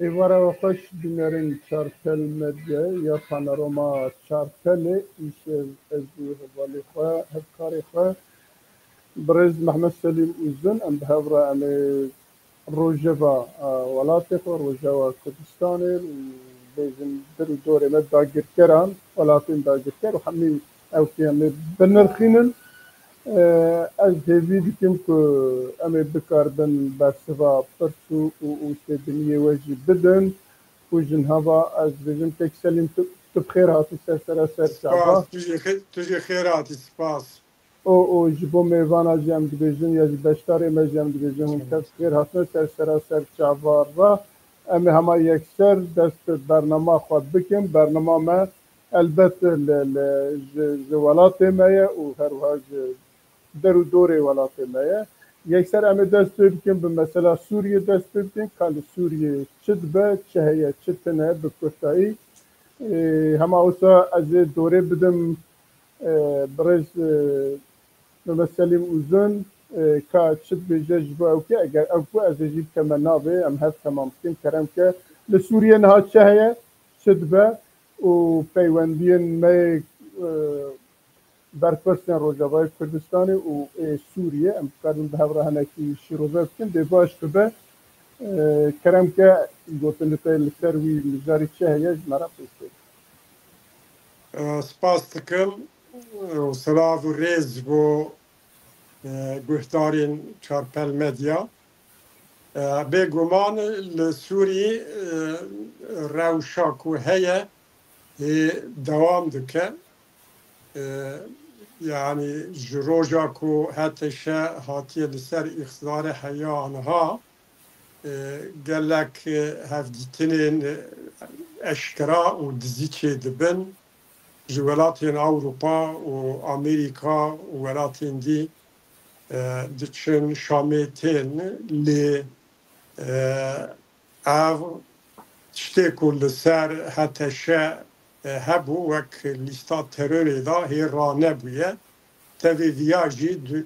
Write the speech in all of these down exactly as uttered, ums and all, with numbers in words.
Êvara we xweş, bînerên Çarpel Medyayê ya Panorama Çarpelê. Îşev ez û hevalê xwe, hevkarê xwe, birêz Mehmet Selîm Uzun, em bi hev re em ê rojeva, e, welatê xwe, rojeva Kurdistanê û bêjin dir û dorê me dagirkeran, welatên dagirker û hemî ew tê em ê binirxînin. E, ez hêvî dikim ku em ê bikaribin bersiva pirs û, û, û têbiniyê we jî bidin. Û ji niha ve ez dibêjim, Kek Selîm, tu, tu bi xêr hatî ser sera ser çava. Spas, tu jî xê-, tu jî xêr hatî, spas. Û, û ji bo mêvana jî em dibêjin, ya jî beşdarê me jî em dibêjin, hûn tev xêr hatine ser sera ser çava re. Em ê hema yekser dest bi bernama xwe bikin. Bernama me elbet li, li, ji, ji welatê me ye û her wiha ji der û dorê welatê me ye. Yekser em ê dest pê bikin, bi mesela Sûriyê dest pê bikin, ka li Sûriyê çi dibe, çi heye, çi tune, bi kurtayî. Ê, hema wisa ez ê dorê bidim, e, birêz, e, Mehmet Selîm Uzun, e, ka çi dibêje ji bo ew ke, eger ew ku ez ê jî bikeme navê, em hev temam bikin, kerem ke. Li Sûriyê niha çi heye, çi dibe û peywendiyên me, e, berpirsên Rojavayê Kurdistanê û ê Sûriyê, em dikarin bi hev re hinekî şîrove bikin, dê baş bibe. E, kerem ke gotin li te, li ser wî mijarî çi heye, ji me re pês bê. E, spas dikim û silav û rêz bo, e, guhdarên Çarpel Medya. E, bêguman li Sûriyê, e, rewşa ku heye, hê dewam dike. E, yanî ji roja ku H T Ş hatiye li ser îqtidarê heya aniha, e, gelek, e, hevdîtinên, e, eşkera û dizî çêdibin. Ji welatên Ewropa û Amerîka û welatên dî, e, diçin Şamê tên, lê, e, ev tiştê ku li ser H T Ş, e, hebû, wek lîsta terorê de hê ranebûye. Tevê viya jî du-,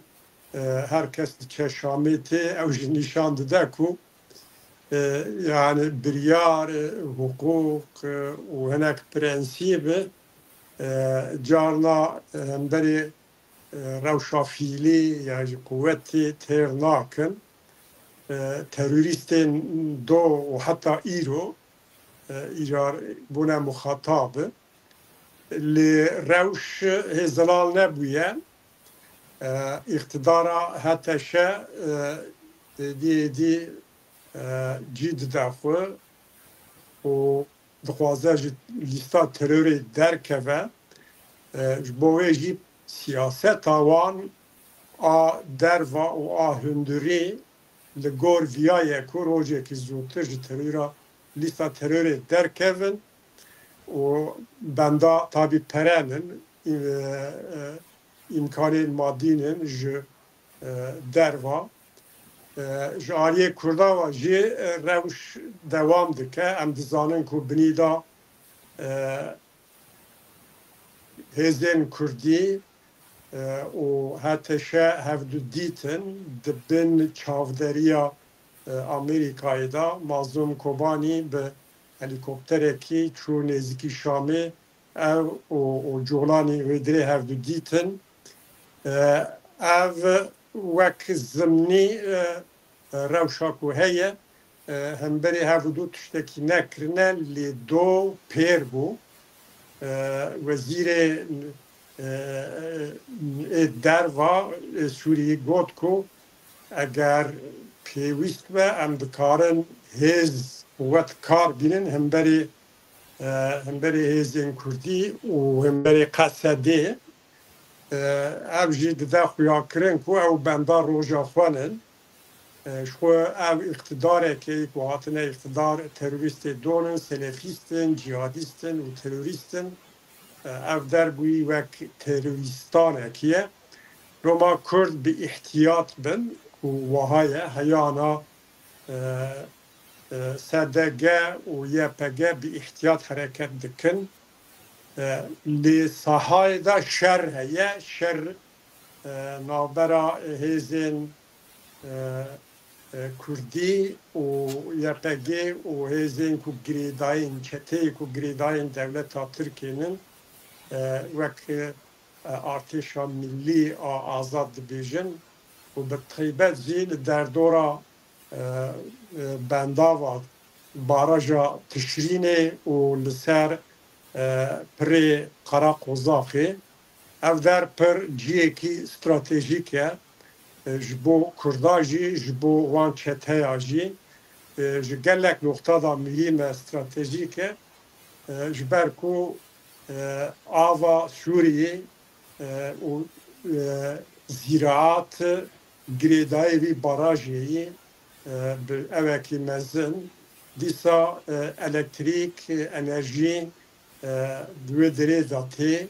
e, her kes diçe Şamê tê, ew jî nîşan dide ku, e, yani biryar, e, hiqûq, e, û hinek prensîb, e, carna, e, hemberê, e, rewşa fîlî ya jî quwetê têr nakin. E, terorîstên do û heta îro, e, îcar bûne muxatab. Lê rewş hê zelal nebûye. E, îqtidara H T Ş, e, êdî, êdî, e, cî dide xwe û dixwaze ji lîsta terorê derkeve. E, ji bo wê jî siyaseta wan a derva û a hundirî li gor viya ye ku rojekî zûtir ji terora, lîsta terorê derkevin û benda tabî perenin, e, e, îmkanên madînin ji, e, derva. E, ji aliyê Kurdan ve jî, e, rewş dewam dike. Em dizanin ku binî de, e, hêzên Kurdî, e, û H T Ş hevdu dîtin di bin çavderiya, e, Amerîkayê de. Mazlûm Kobanî bi helîkopterekî çû nêzîkî Şamê, ew û, û Colanî wê dirê hevdu dîtin. E, ev wek zimnî, e, e, rewşa ku heye, e, hemberî hev û du tiştekî nekirine, lê do pêr bû. E, wezîrê, e, ê derva, e, Sûriyê got ku eger pêwîst be, em dikarin hêz quwet kar bînin hemberî, e, hemberî hêzên Kurdî û hemberî Qesedê. E, ev jî dide xuyakirin ku ew benda roja xwe nin. E, ji xwe ev îqtidareke ku hatine îqtidar, terorîstê don in, selefîst in, cîhadîst in û terorîst in. E, ev derbûyî wek terorîstanekî ye. Loma Kurd bi îhtiyat bin ku wiha ye, heyana, e, e, S D G û Y P G bi îhtiyat hereket dikin. E, lê sahayê de şer heye, şer, e, navbera hêzên, e, e, Kurdî û Y P G û hêzên ku girêdayên, çeteyê ku girêdayên dewleta Tirkiyê nin, e, wek, e, artêşa millî a azad dibêjin û bi taybet jî li derdora, e, e, bendava baraja Tişrînê û li ser, e, pirê Qereqozaxê. Ev der pir cihekî stratejîk e, e, ji bo Kurda jî, ji bo wan çeteya jî, e, ji gelek noqta de muhîm e, stratejîk e. E, ji ber ku, e, ava Sûriyê, e, û, e, zîraat girêdayî vî barajê yî, e, bi ewekî mezin. Dîsa, e, elektrîk, e, enerjî, e, di wê derê de tê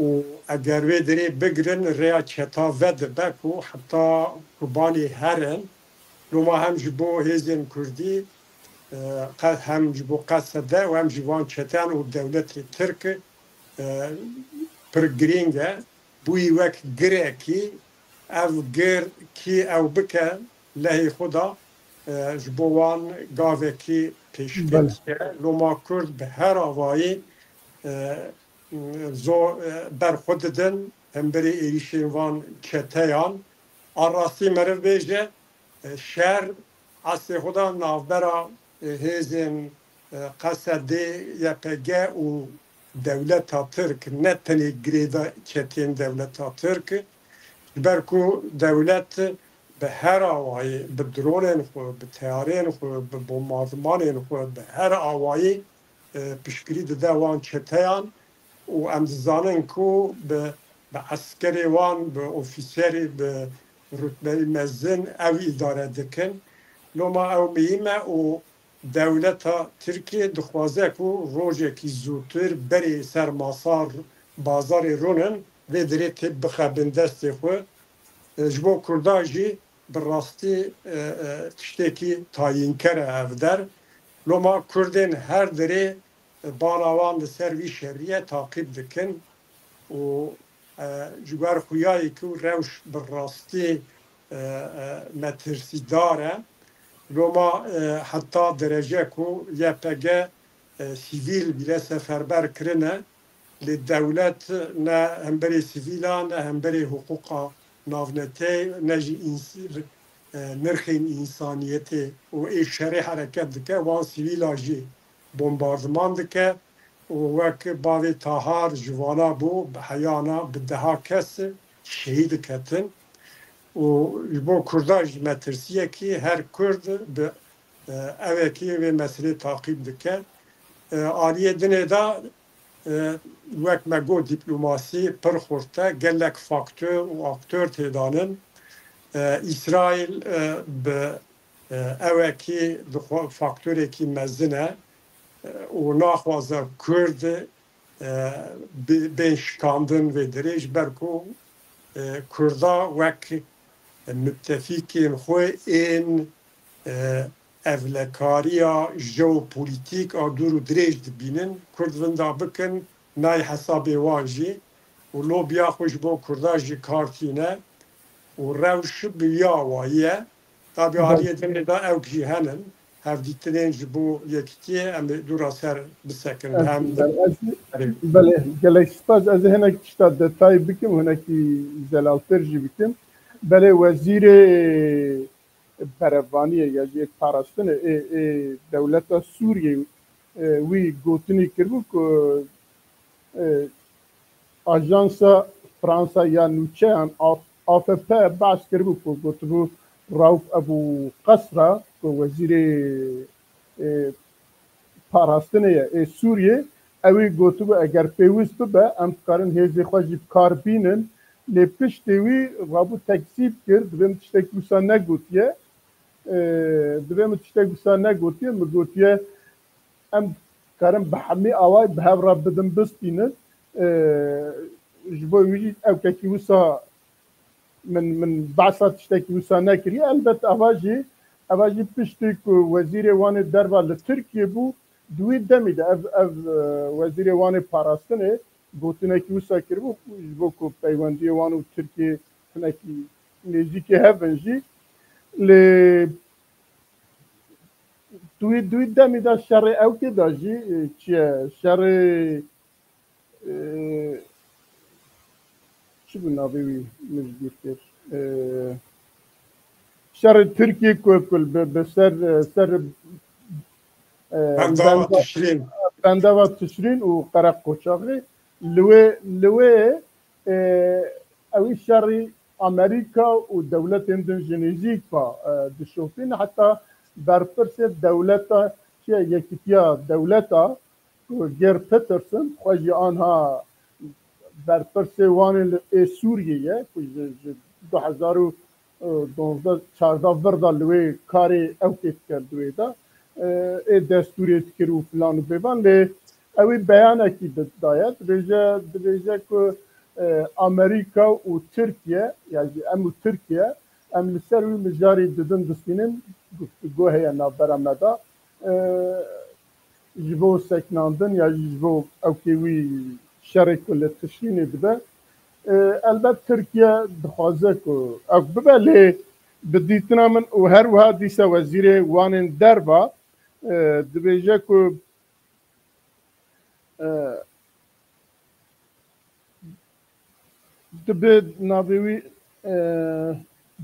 û eger wê derê bigirin, rêya çeta vedibe ku heta Kubanê herin. Loma hem ji bo hêzên Kurdî, e, qe-, hem ji bo Qesede û hem jî van çeteyan û dewletê Tirk, e, pir girîng e. Bûyî wek girekî, ev gir kî ew bike lehê xwe de, e, ji bo wan gavekî pêşketî ye. Loma Kurd bi her avayî, e, zo-, e, ber xwe didin hemberî êrîşên van çeteyan. A rastî meriv bêje, e, şer eslê xwe de navbera, e, hêzên, e, Qesedê, Y P G û dewleta Tirk, ne tenê girêda çetên dewleta Tirk, ji ber ku dewlet bi her awayî, bi dronên xwe, bi teyarên xwe, bi bombardimanên xwe, bi her awayî, e, piştgirî dide wan çeteyan û em dizanin ku bi, bi eskerê wan, bi ofîserê, bi rutbeyê mezin ew îdare dikin. Loma ew muhîm e û dewleta Tirkiyê dixwaze ku rojekî zûtir berê ser masa bazarê rûnin, vê derê tê bixebin destê xwe. E, ji bo Kurda jî bi rastî, e, e, tiştekî tayînker e ev der. Loma Kurdên her derê, e, bala wan li ser vî şeriyê taqîb dikin û, e, ji ber xuyayê ku rewş bi rastî, e, e, metirsîdar e. Loma, e, heta derece ku Y P G, e, sivîl bîre seferber kirine, lê dewlet ne hemberê sivîla, ne hemberê hiqûqa navneteyê, ne jî îns-, e, nirxên însaniyetê û ê şerê hereket dike, wan sivîla jî bombardiman dike û wek bavê Tahar ji vana bû, bi heyana bi deha kes şehîd diketin û ji bo Kurda jî metirsiyekî, her Kurd bi, e, ewekî vê meselê taqîb dike. E, aliyê dinê de, e, wek me got, dîplomasî pir xurt e, gelek faktor û aktor têdanin. E, Îsraîl, e, bi, e, ewekî dixwe-, faktorekî mezin e, e, û naxwaze Kurd, e, bi-, bên şikandin vê derê, ji ber ku, e, Kurda wek mutefîkên xwe ên, e, ewlekariya jeopolîtîk a dûr û dirêj dibînin. Kurd vinda bikin nayê hesabê wan jî û lobiya xwe ji bo Kurda jî kar tîne û rewş bi wî awayî ye. Tabî aliyê dinê de ew jî henin. Hevdîtinên ji bo yekitiyê em ê dûra ser bisekinin. Hem belê, gelek spas. Ez ê hinek tişta detayî bikim, hinekî zelaltir jî bikim. Belê wezîrê berevaniyê ya jî parastinê ê, ê dewleta Sûriyê, e, wî gotinî kiribû ku, e, ajansa Fransa ya nûçeyan A F P behs kiribû ku gotibû Rauf Ebu Qesra ku wezîrê, e, parastinê ye ê Sûriyê, ewî gotibû eger pêwist bibe em dikarin hêzê xwe jî bi kar bînin, lê piştê wî rabû tekzîb kir, divê min tiştekî wisa negotiye, e, divê min tiştek wisa negotiye, min gotiye em karin bi hemî awayî bi hev re bidin bistînin. E, ji bo wî jî ew kekî wisa min, min behsa tiştekî wisa nekiriye. Elbet eva jî, eva jî piştî ku wezîrê wan ê derva li Tirkiye bû, di wî demî de ev, ev, e, wezîrê wan ê parastinê gotinekî wisa kiribû, ji bo ku peywendiyê wan û Tirkiye hinekî nêzîkê hev in jî. Lê duî, duî demî de şerê ewkê de jî, e, çi ye? Şerê, e, çi bû navê wî, min ji bîr kir? E, şerê Tirkiyê ku, ku bi, bi ser, e, ser, e, Bendava benda-, Tişrîn. Bendava Tişrîn û Qereqoçaxê. Li wê, li wê, e, ewî şerî Amerîka û dewletên din ji nêzîk ve, e, dişopîne. Heta berpirsê dewleta, çi ye, Yekîtiya Dewleta, ku Geir Peterson, xwe jî anha berpirsê wanê li ê Sûriyê ye, ku ji, ji du hezar û dozdeh çardeh vir de li wê karê ewkê dikir di wê de, e, ê destûrê dikir û filan û bêvan, lê ewî beyanekî bi-, daye, dibêje, dibêje ku, e, Amerîka û Tirkiye, ya jî em û Tirkiye, em li ser wî mijarî didin distînin, guftûgo heye navbera me de. E, ji bo sekinandin ya jî ji bo ewkê wî şerê ku li Tişrînê dibe, e, elbet Tirkiye dixwaze ku ew bibe, lê bi dîtina min û her wiha dîsa wezîrê wanên derva, e, dibêje ku, e, dibe navê wî, e,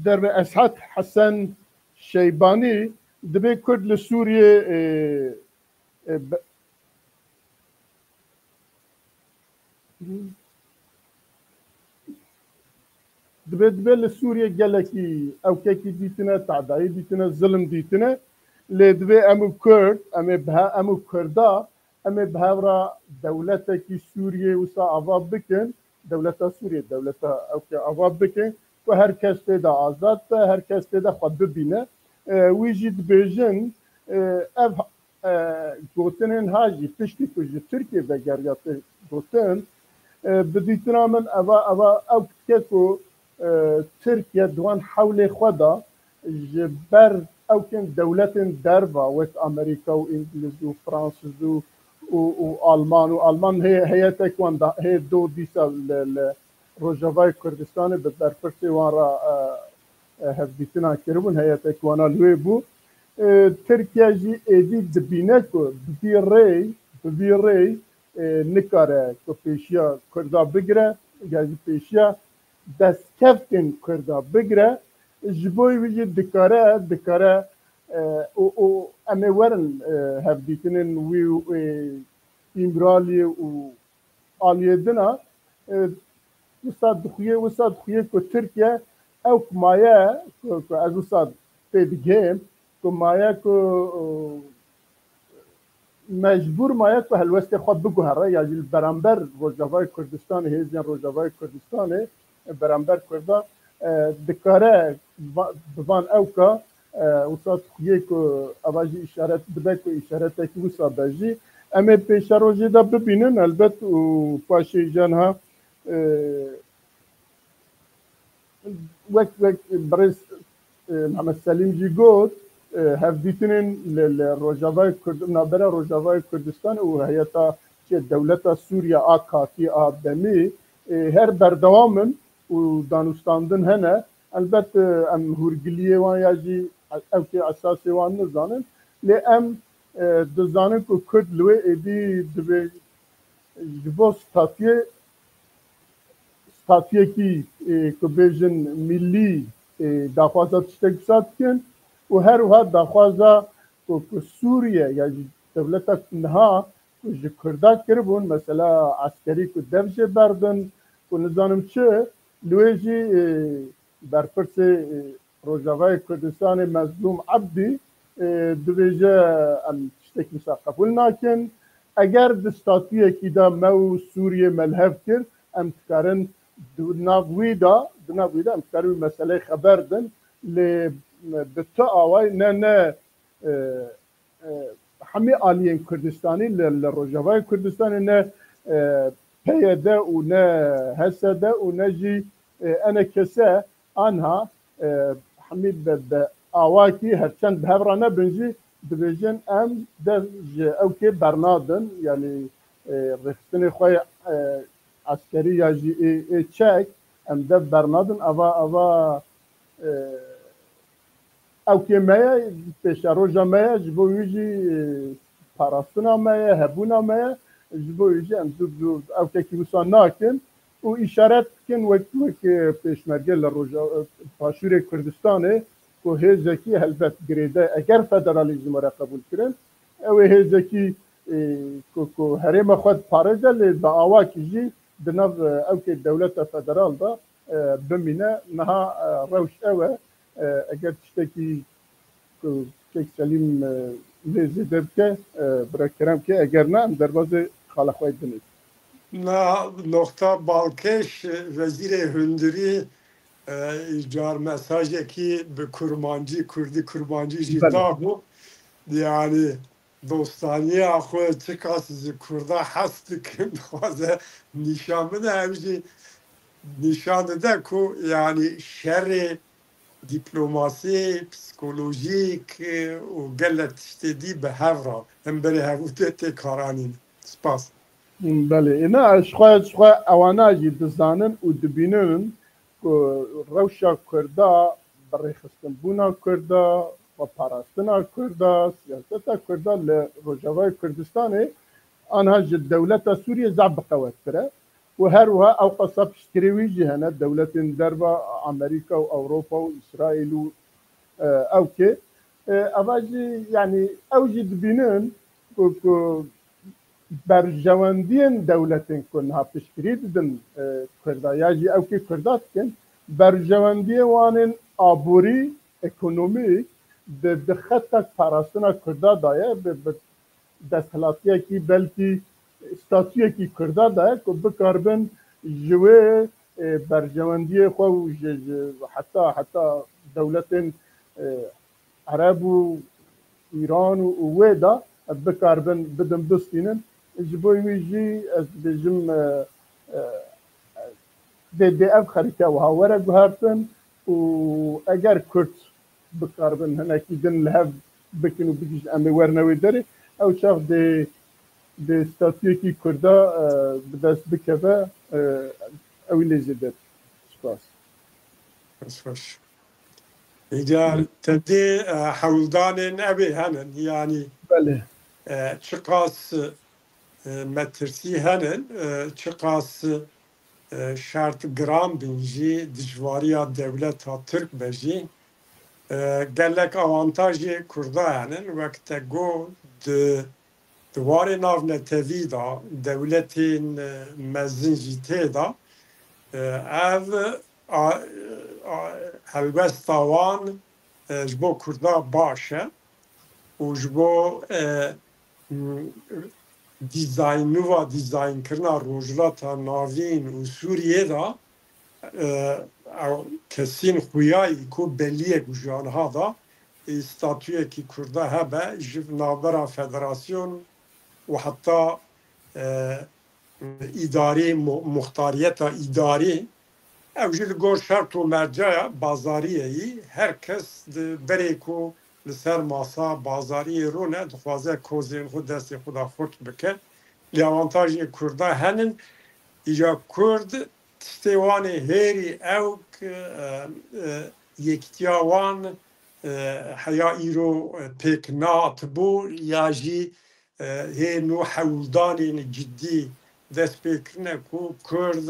derve Esad Hesen Şeybanî, dibe Kurd li Sûriyê, e, e, be-, dibe, dibe li Sûriyê gelekî ewkekî dîtine, tadayî dîtine, zilim dîtine. Lê dibe em û Kurd, em ê biha-, em û Kurda, em ê bi hev re dewletekî Sûriyê wisa ava bikin, dewleta Sûriyê, dewleta ewkê ava bikin, ku her kes tê de azad be, her kes tê de xwe bibîne. E, wî jî dibêjin, e, ev, e, gotinên ha jî piştî ku ji Tirkiyê vegeriya tê gotin, e, bi dîtina min eva, eva ewk dike ku, e, Tirkiye di wan hewlê xwe de ji ber ewkên dewletên derva wek Amerîka û Îngiliz û Fransiz û, û, û Alman û Alman heye, heyetek wan da, heye do dîsa li, li Rojavayê Kurdistanê bi berpirsê wan re, e, e, hevdîtina kiribûn, heyetek wana li wê bû. E, Tirkiye jî êdî dibîne ku bi vî rêy, bi vî rêy, e, nikare ku pêşiya Kurda bigire, ya jî pêşiya destkeftên Kurda bigire, ji bo wî jî dikare, dikare, e, û, û em ê werin, e, hevdîtinên wî û, e, Îmraliyê û aliyê din a, e, wisa dixuye, wisa dixuye ku Tirkiye ew ku maye, ku, ku ez wisa tê digihêm, ku maye ku, e, mecbûr maye ku helwestê xwe biguhere, ya jî li beramber Rojavayê Kurdistanê, hêzên Rojavayê Kurdistanê, e, beramber Kurda, e, dikare va-, bi van ewka, e, wisa dixuye ku eva jî îşaret dibe ku îşaretekî wisa be jî. Em ê pêşerojê de bibînin elbet û paşê jî niha, e, wek, wek birêz, e, Mihemed Selîm jî got, e, hevdîtinên li, li Rojavayê Kurd-, navbera Rojavayê Kurdistanê û heyeta, çi, dewleta Sûriye a katî a demî, e, her berdewam in û danûstandin hene. Elbet, e, em hûrgiliyê wan ya jî ewkê esasê wan nizanin. Lê em, e, dizanin ku Kurd li wê êdî divê ji bo statuyê, statuyekî, e, ku bêjin milî, e, daxwaza tiştek wisa dikin û her wiha daxwaza ku, ku Sûriye ya jî dewleta niha ku ji Kurda kiribûn, mesela eskerî ku dev jê berdin, ku nizanim çi, li wê jî, e, berpirsê, e, Rojavayê Kurdistanê Mezlûm Ebdî, e, dibêje, em tiştek wisa qebûl nakin. Eger di statuyekî de me û Sûriyê me li hev kir, em dikarin di nav wî de, di nav wî de em dikarin wî meseleyê xeber din. Lê bi tu awayî ne, ne, e, e, hemî aliyên Kurdistanî li, li Rojavayê Kurdistanê ne, e, P Y D û ne H S D û ne jî, e, E N K S anha, e, hemî bi, bi awakî herçend bi hev re nebin jî dibêjin em dest ji ewkê bernadin, yanî, e, rêxistinê xwe, e, eskerî ya jî ê, ê çek em dev bernadin. Ava, ava, e, Ewkê me ye, pêşeroja me ye, ji bo wî jî, e, parastina me ye, hebûna me ye, ji bo wî jî em zû, zû ewkekî wisa nakin û îşaret dikin wek, wek, e, pêşmerge li roja, e, Başûrê Kurdistanê ku hêzekî helbet girêde, eger federalîzm were qebûl kirin, ew ê hêzekî, e, ku, ku herêma xwe diparêze, lê bi awakî jî di nav, e, ewkê dewleta federal de, e, bimîne. Niha, e, rewş ew e, e, eger tiştekî ku Kek Selîm, e, lê zêde bike, e, bira kerem ke, eger na, em derbazê xala xwe yê din in. Na noxta balkêş, e, Wezîrê Hundirî, e, îcar mesajekî bi kurmancî, kurdî kurmancî jî Belê. da bû. Yanî dostaniya xwe çiqas ji kurda hes dikin, dixwaze nîşan bide, ev jî nîşan dide ku, yanî, şerê dîplomasî, psîkolojîk, e, û gelek tiştê dî bi hev re hemberî hevû tê, tê karanîn. Spas. Belê. Êna, ji xwe, ji xwe ewana jî dizanin û dibînin ku rewşa Kurda, birêxistinbûna Kurda, xweparastina Kurda, siyaseta Kurda li Rojavayê Kurdistanê anha ji dewleta Sûriyê zaf bi qewettir e. Û her wiha ew qasa piştgirê wî jî hene, dewletên derva Amerîka û Ewropa û Îsraîl û, e, ewkê. E, eva jî, yanî ew jî dibînin ku, ku berjewendiyên dewletên ku niha piştgirî didin, e, Kurda, ya jî ewkê Kurda dikin, berjewendiyê wan ên aborî, ekonomîk di, di xetek parastina Kurda de ye, bi, bi desthilatiyekî, belkî statuyekî Kurda de ye ku bikaribin ji wê, e, berjewendiyê xwe û ji, ji heta, heta dewletên, e, Ereb û Îran û, û wê de bikaribin bidin bistînin. Ji bo wî jî ez dibêjim, e, e, dê, dê ev xerîte wiha were guhertin û eger Kurd bikaribin hinekî din li hev bikin û bigihîjin em ê werne wê derê, ew çax dê, dê statuyekî Kurda, e, bi dest bikeve, e, ew ê lê zêde. Spas. Baş, baş. Îcar te dê, e, hewldanên evê henin, yanî, Belê. e, çiqas, e, metirsî henin, e, çiqas, e, şert giran bin jî, dijwariya dewleta Tirk be jî, e, gelek awantajê Kurda henin, wek te got, di, di warê navnetewî de, dewletên, e, mezin jî tê de, e, ev, a, a, helwesta wan, e, ji bo Kurda baş e û ji bo, e, m, dîzayn, nûva dîzaynkirina Rojhilata Navîn û Sûriyê de, e, ew kesîn xuyayî ku beliyek ji aniha de, e, statuyekî Kurda hebe ji navbera federasyon û heta, e, îdarî, mu-, muxtariyeta îdarî, ew jî li gor şert û mercaya bazariyê yî, her kes di berê ku li ser masa bazariyê rûne, dixwaze kozên xwe destê xwe de xurt bike. Lê awantajê Kurda henin, îca Kurd tiştê wan ê hêrî ew ku, e, e, yekîtiya wan, e, heya îro, e, pêk nehatibû ya jî e, hê nû hewldanên cidî dest pê kirine ku Kurd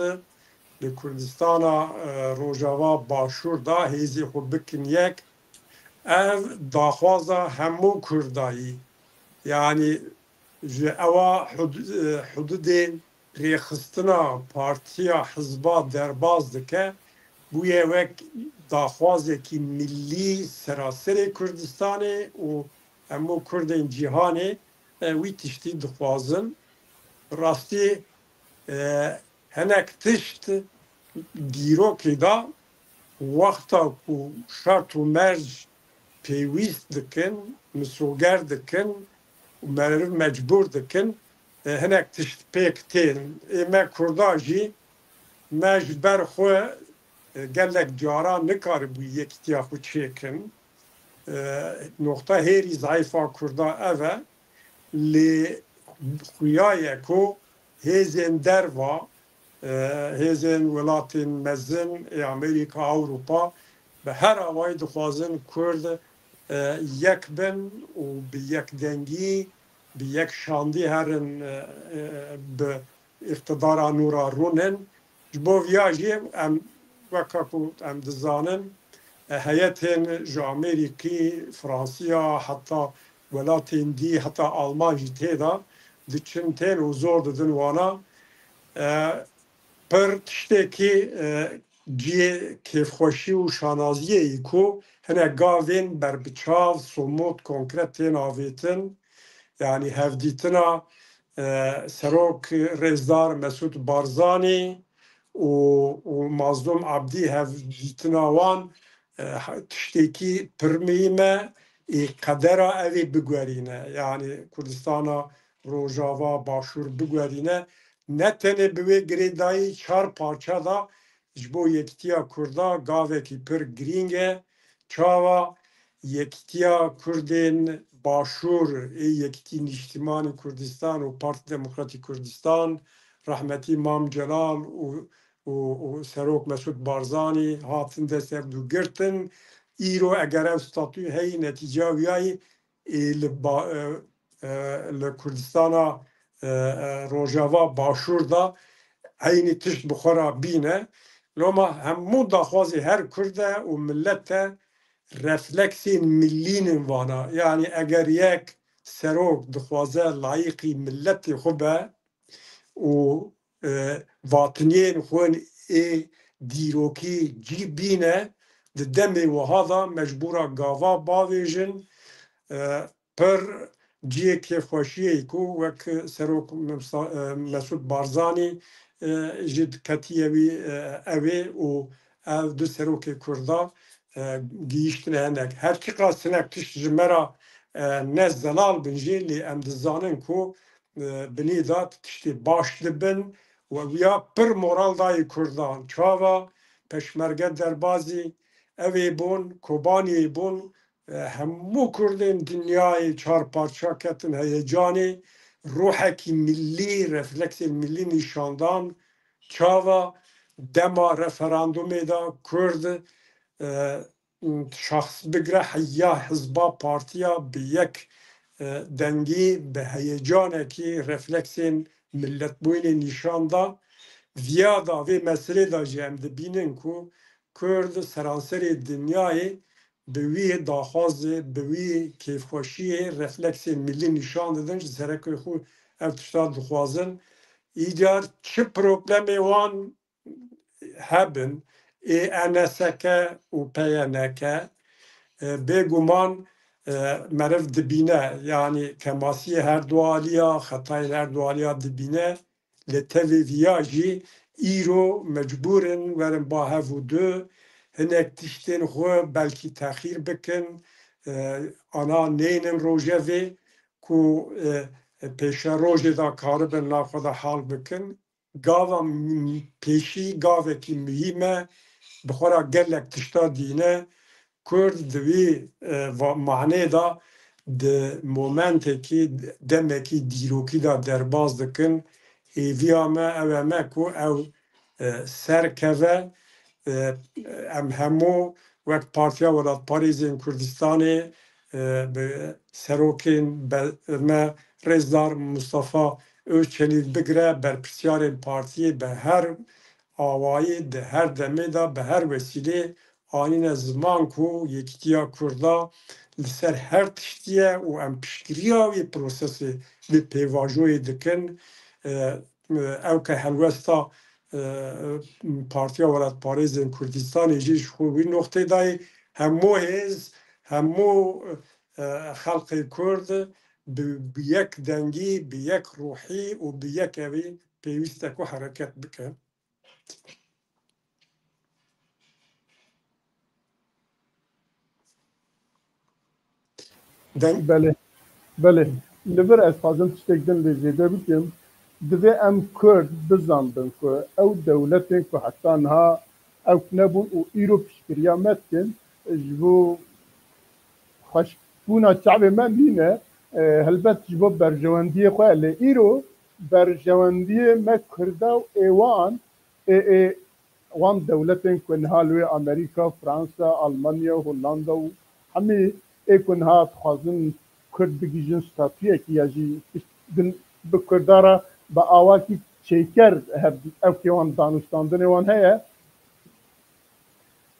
li Kurdistana, e, Rojava Başûr de hêzê xwe bikin yek, ev daxwaza hemû Kurda yî. Yanî ji ewa hud-, e, hududên rêxistina partiya hizba derbas dike, bûye wek daxwazekî millî seraserê Kurdistanê û hemû Kurdên cîhanê, e, wî tiştî dixwazin. Rastî, e, hinek tişt dîrokê de wexta ku şert û merc pêwîst dikin, misoger dikin û meriv mecbûr dikin, e, hinek tişt pêk tên. Ê me Kurda jî me ji ber xwe, e, gelek caran nikaribû yekîtiya xwe çêkin. E, noqta hêrî zayîfa Kurda ev e. Lê xuya ye ku hêzên derva, e, hêzên welatên mezin ê Amerîka, Ewropa bi her awayî dixwazin Kurd e, yek bin û bi yekdengî, bi yek şandî herin, e, e, bi îqtidara nû re rûnin. Ji bo viya jî em, weka ku em dizanin, e, heyetên ji Amerîkî, Fransiya, heta welatên dî, heta Alman jî tê de diçin tên û zor didin wana. E, pir tiştekî, e, cihê kêfxweşî û şanaziyê yî ku hinek gavên berbiçav, somot, konkret tên avêtin. Yanî hevdîtina, e, Serok Rêzdar Mesûd Barzanî û, û Mazlûm Abdî, hevdîtina wan, e, tiştekî pir muhîm e, ê qedera ev ê biguherîne. Yanî Kurdistana Rojava, Başûr biguherîne. Ne tenê bi wê girêdayî çar parça de ji bo yekîtiya Kurda gavekî pir girîng e. Çawa? Yekîtiya Kurdên Başûr ê Yekîtî Nîştîmanî Kurdistan û Partî Demokratîk Kurdistan, rehmetî Mam Celal û, û, û Serok Mesûd Barzanî hatin dest hev du girtin. Îro eger ev statû heyî, netîceya wî yayî ê li ba-, e, e, li Kurdistana, e, e, Rojava Başûr de eynî tişt bi xwe re bîne. Loma hemû daxwazê her Kurd e û millet e, refleksên millî nin vana. Yanî eger yek serok dixwaze layîqî milletê xwe be û, e, vatiniyên xwe ê dîrokî cî bîne, di demê wiha de mecbûra gava bavêjin, e, pir cihê kêfxweşiyê ku wek Serok Mimsa-, e, Mesûd Barzanî, e, jî diketiye wî, e, ew ê û ev du serokê Kurda, e, gihîştine hinek. Her çiqas hinek tişt ji me re, e, ne zelal bin jî, lê em dizanin ku, e, binî de tiştê baş dibin û ew ya pir moral dayê Kurdan. Çawa? Peşmerge derbazî ev ê bûn, Kobaniyê bûn, e, hemû Kurdên dinyayê çar parça ketin heyecanê, ruhekî millî, refleksên millî nîşan dan. Çawa? Dema referandumê de Kurd, e, şaxs bigre heya hizba, partiya bi yek, e, dengî, bi heyecanekî refleksên milletbûyînê nîşan da. Viya da, vê meselê de jî em dibînin ku Kurd seranserê dinyayê bi wî daxwazê, bi wî kêfxweşiyê refleksên milî nîşan didin, ji serekê xwe ev tişta dixwazin. Îcar çi problemê wan hebin, ê N S K û P Y N K, e, bêguman, e, meriv dibîne, yanî kemasiyê her du aliya, xetayên her du aliya dibîne. Lê tevî viya jî îro mecbûr in werin ba hev û du, hinek tiştên xwe belkî texîr bikin, e, ana neynin rojevê ku, e, pêşerojê de karibin nav xwe de hal bikin. Gava m-, pêşî gavekî muhîm e, bi xwe re gelek tişta dîne. Kurd di wî, e, va-, manê de di momentekî, demekî dîrokî de derbas dikin. Hêviya me ew e me ku ew, e, serkeve. E, em hemû wek Partiya Welatparêzên Kurdistanê, e, bi serokên be-, me Rêzdar Mustafa Özçelîk bigire berpirsiyarên partiyê bi her awayî, di her demê de, bi her wesîlê anîne ziman ku yekîtiya Kurda li ser her tiştî ye û em piştgiriya wî prosesê, wî pêvajoyê dikin. E, e, ew ke helwesta, e, Partiya Welatparêzên Kurdistanê jî ji xwe wî noxtê dayê, hemû hêz, hemû, e, xelqê Kurd bi, bi yek dengî, bi yek ruhî û bi yek evî pêwîst e ku hereket bike. Deng- Belê, belê. Li vir ez xwazim tiştek din lê zêde bikim. Divê em Kurd bizanbin ku ew dewletên ku heta niha ewk nebûn û îro piştgiriya me dikin, ji bo xweşbûna çavê me nîne, e, helbet ji bo berjewendiyê xwe. Lê îro berjewendiyê me Kurda û ê wan, ê, ê wan dewletên ku niha li wê Amerîka, Fransa, Almanya, Hollanda û hemî ê ku niha dixwazin Kurd bigihîjin statuyekî ya jî bi Kurda re bi awakî çêker hev ew kê wan danûstandinê wan heye.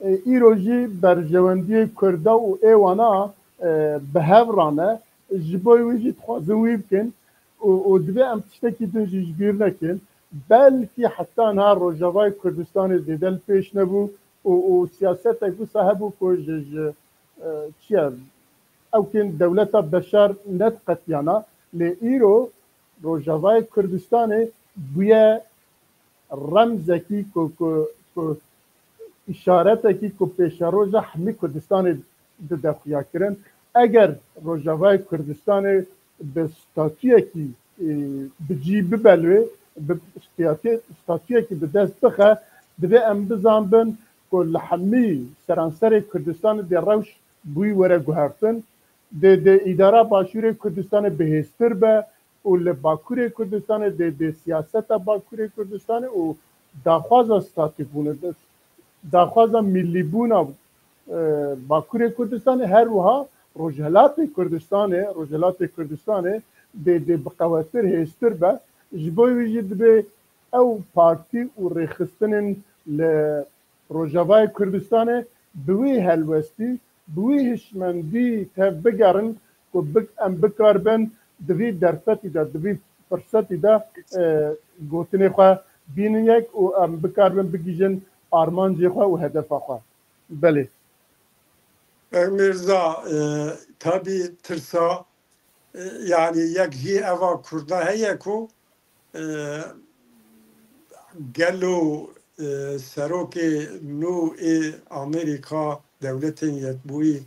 E, îro jî berjewendiyê Kurda û ê wana, e, bi hev re ne. Ji bo wî jî dixwazin wî bikin û, û divê em tiştekî din jî ji bîr nekin. Belkî heta niha Rojavayê Kurdistanê zêde li pêş nebû û, û siyasetek wisa hebû ku ji, ji, e, çi ye, ew kên dewleta Beşar nediqetiyana. Lê îro Rojavayê Kurdistanê bûye remzekî ku, ku, ku îşaretekî ku pêşeroja hemî Kurdistanê dide xuyakirin. Eger Rojavayê Kurdistanê bi statuyekî, e, bi cî bibe li wê, bi statuyê-, statuyekî bi dest bixe, divê em bizanbin ku li hemî seranserê Kurdistanê dê rewş bi wî were guhertin, dê, dê îdara Başûrê Kurdistanê bihêztir be, û li Bakurê Kurdistanê dê, dê siyaseta Bakurê Kurdistanê û daxwaza statîbûnê, daxwaza millîbûna, e, Bakurê Kurdistanê, her wiha Rojhelatê Kurdistanê, Rojhelatê Kurdistanê dê, dê bi qewettir hêztir be. Ji bo wî jî dibê ew partî û rêxistinên li Rojavayê Kurdistanê bi wî helwestî, bi wî hişmendî tev bigerin ku bi-, em bikaribin di vî derfetî de, di vî firsetî de, e, gotinê xwe bînin yek û em bikaribin bigihîjin armancê xwe û hedefa xwe. Belê. Mîrza, e, tabî tirsa, e, yanî yek jî eva Kurda heye ku, e, gelo, e, serokê nû ê Amerîka, Dewletên Yekbûyî,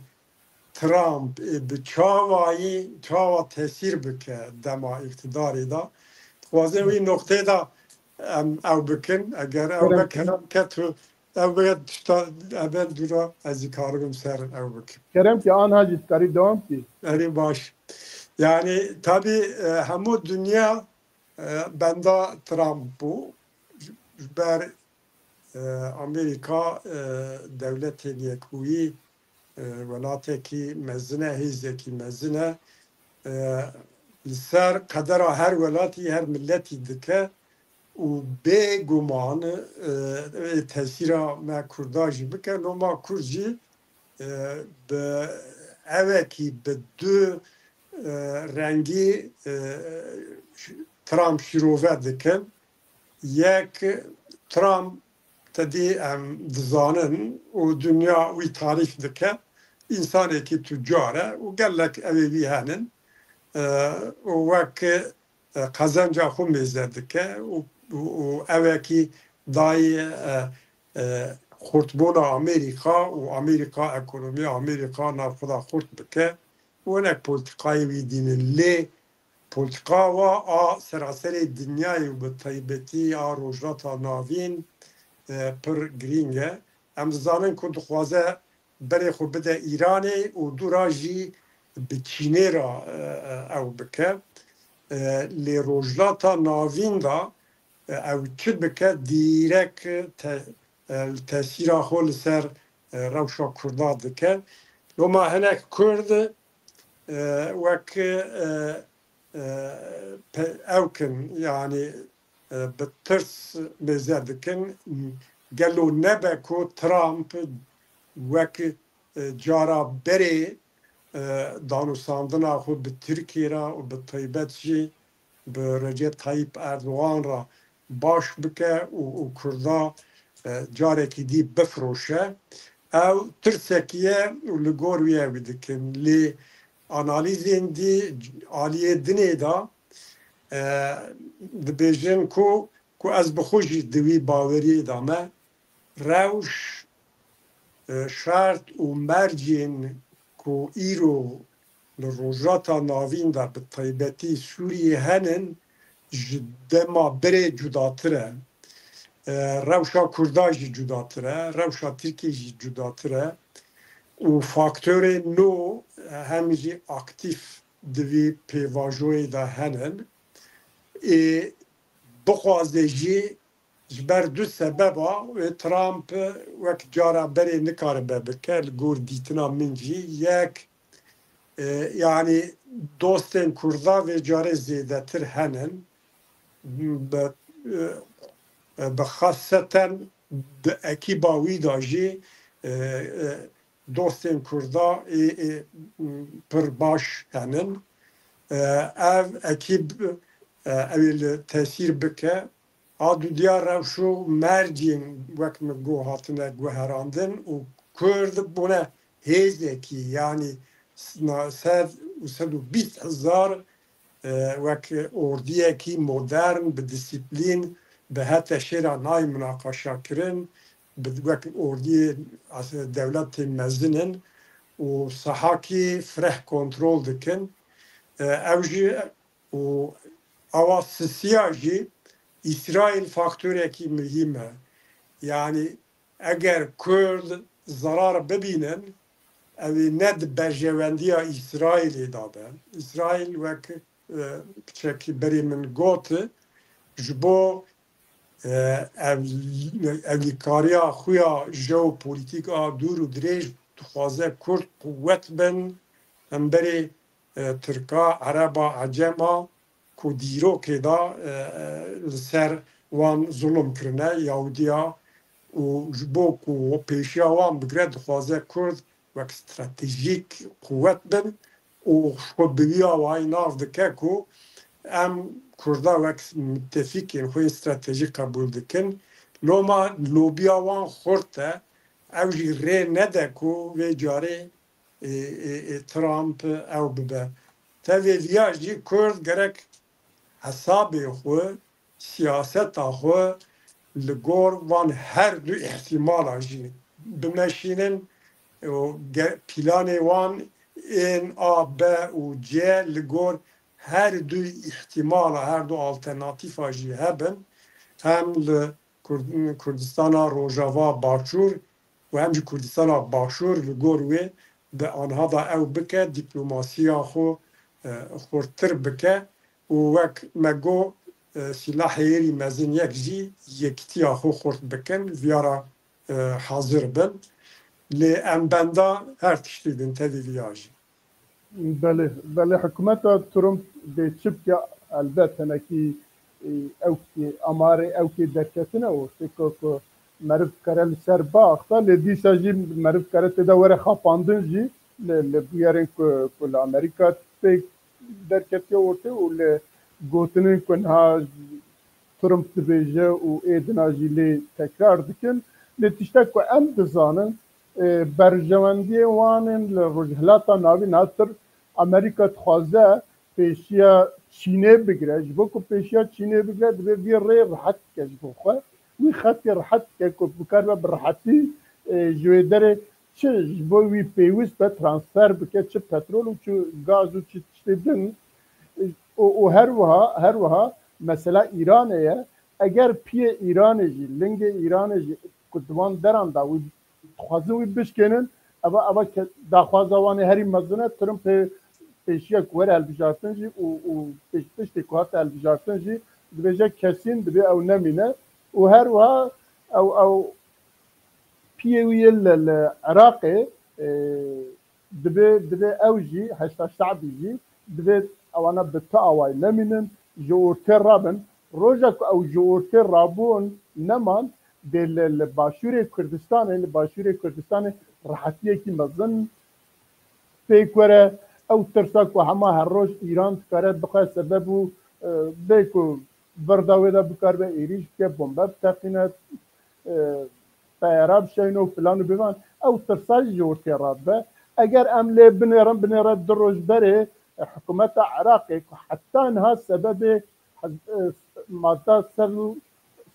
Trump, e, bi çavayî, çawa tesîr bike dema îqtidarê de? Dixwazin wî noqtê de em ew bikin, eger ew Kerem. be kerem ke tu ew be tişta, ev dûra ez ê karibim ser ew bikim. Kerem ki anha jî dikarî dewam kî. Erê baş. Yani tabî, e, hemû dinya, e, benda Trump bû. Ji ber, e, Amerîka, e, Dewletên Yekbûyî, e, welatekî mezin e, hêzekî mezin e. E, li ser qedera her welatî, her miletî dike û bêguman, e, tesîra me Kurda jî bike. Loma Kurd jî, e, bi evekî bi du, e, rengî, e, Trump şîrove dikin. Yek, Trump, te dî em dizanin û dinya wî tarîf dike, însanekî tucar e û gelek ew ê wî henin. E, û wek, e, qezenca xwe mêze dike û, û, û evekî dayê, e, e, xurtbûna Amerîka û Amerîka, ekonomiya Amerîka nav xwe de xurt bike û hinek polîtîkayê wî dînin. Lê polîtîka wa a seraserê dinyayê û bi taybetî a Rojhilata Navîn, e, pir girîng e. Em dizanin ku dixwaze berê xwe bide Îranê û dûra jî bi Çînê re, e, e, ew bike. E, lê Rojhilata Navîn de, e, ew çi bike, dîrek te-, e, tesîra xwe li ser, e, rewşa Kurda dike. Loma hinek Kurd, e, wek, e, e, pe-, ew kin, yanî, e, bi tirs mêze dikin. Gelo nebe ku Trump wek, e, cara berê, e, danûstandina xwe bi Tirkiyê re û bi taybet jî bi Recep Tayyip Erdogan re baş bike û, û Kurda, e, carekî dî bifiroşe. Ew tirsekî ye û li gor wî ew dikin. Lê analîzên dî aliyê dinê de, e, dibêjin ku, ku ez bi xwe jî di wî baweriyê de me, rewş, e, şert û mercên ku îro li Rojhilata Navîn de bi taybetî Sûriyê henin, ji dema berê cudatir e. E, rewşa Kurda jî cudatir e, rewşa Tirkiyê jî cudatir e û faktorên nû, e, hem jî aktîf di vî pêvajoyê de henin. Ê bixwaze jî ji ber du sebeba wê Trump wek cara berê nikaribe bike, li gor dîtina min jî. Yek, E, yanî dostên Kurda vê carê zêdetir henin. Bi, e, bi xaseten bi ekîba wî de jî, e, e, dostên Kurda ê, ê, pir baş henin. E, ev ekîb, e, ew ê li tesîr bike. A dudiya rewş û mercên wek min got hatine guherandin û Kurd bûne hêzekî, yanî sed û sed û bîst hezar, e, wek ordiyekî modern, bi disiplîn, bi hete şêra nayê minaqaşakirin, bi wek ordiyê dewletên mezin in û sahakî fireh kontrol dikin. E, ew jî û awa sisiya jî Îsraîl faktorekî muhîm e. Yanî eger Kurd zerar bibînin, ew ê ne di berjewendiya Îsraîlê de be. Îsraîl wek, e, piçekî berê min got, ji bo, e, ev, ewlîkariya xwe ya jeopolîtîk a dûr û dirêj dixwaze Kurd quwet bin, hemberê, e, Tirka, Ereba, Ecema ku dîrokê de, e, e, li ser wan zulm kirine, Yahudiya, û ji bo ku pêşiya wan bigire, dixwaze Kurd wek stratejîk quwet bin û xwe bi wî awayî nav dike ku em Kurda wek mutefîkên xwe yên stratejîk qebûl dikin. Loma lobiya wan xurt e, ew jî rê nede ku vê carê, ê, ê, ê, Trump ew bibe. Tevê viya jî Kurd gerek hesabê xwe, siyaseta xwe li gor van her du îhtimala jî bimeşînin û ge-, planê wan ên A, B û C li gor her du îhtimala, her du alternatîfa jî hebin. Hem li Kurd-, Kurdistana Rojava Başûr û hem jî Kurdistana Başûr li gor wê di anha de ew bike, dîplomasiya xwe, e, xurttir bike û wek me got, e, sîlahê êrî mezin yek jî yekîtiya xwe xurt bikin, viyara, e, hazir bin. Lê em benda her tiştî din tevî viya jî. Belê, belê, hikûmeta Trump dê çi bike, elbet hinekî, e, ewkê, amarê ewkê derketine û tê ku, ku meriv kere li ser baxta, lê dîsa jî meriv kere tê de were xapandin jî li, li bûyerên ku, ku li Amerîka pêk derketiye ortê û li gotinên ku niha Trump dibêje û ê dina jî lê tekrar dikin. Lê tiştek ku em dizanin, e, berjewendiyê wan ên li Rojhilata Navîn, hatir Amerîka dixwaze pêşiya Çînê bigire. Ji bo ku pêşiya Çînê bigire, divê vî rê rihet bike ji bo xwe. Wî xetê rihet bike ku bikaribe bi rihetî, e, ji wê derê çi ji bo wî pêwîst be transfer bike, çi petrol û çi gaz û çi tiştê din. Û, û her wiha, her wiha mesela Îranê ye. Eger piyê Îranê jî, lingê Îranê jî ku di van deran de wî dixwazin wî bişkênin, eva, eva ke-, daxwaza wan ê herî mezin e. Trump pê-, pêşiya ku were hilbijartin jî û, û pêş-, piştê ku hate hilbijartin jî dibêje kesîn dibê ew nemîne. Û her wiha ew, ew piyê wî yê li, li Iraqê, e, Divê, divê ew jî, Heşda Şe'bî jî, divê ewana bi tu awayî nemînin, ji ortê rabin. Roja ku ew ji ortê rabûn neman, dê li, li Başûrê Kurdistanê, li Başûrê Kurdistanê rehetiyekî mezin pêk were. Ew tirsa ku hema her roj Îran dikare bixwe sebeb û, e, bê ku vir da wê de bikaribe êrîş bike, bombe biteqîne, e, teyara bişeyne û filan û bivan, ew tirsa jî ji ortê radibe. Eger em lê binêrin, binêre du roj berê, e, hikûmeta Iraqê ku heta niha sebebê hez-, e, madda sed û,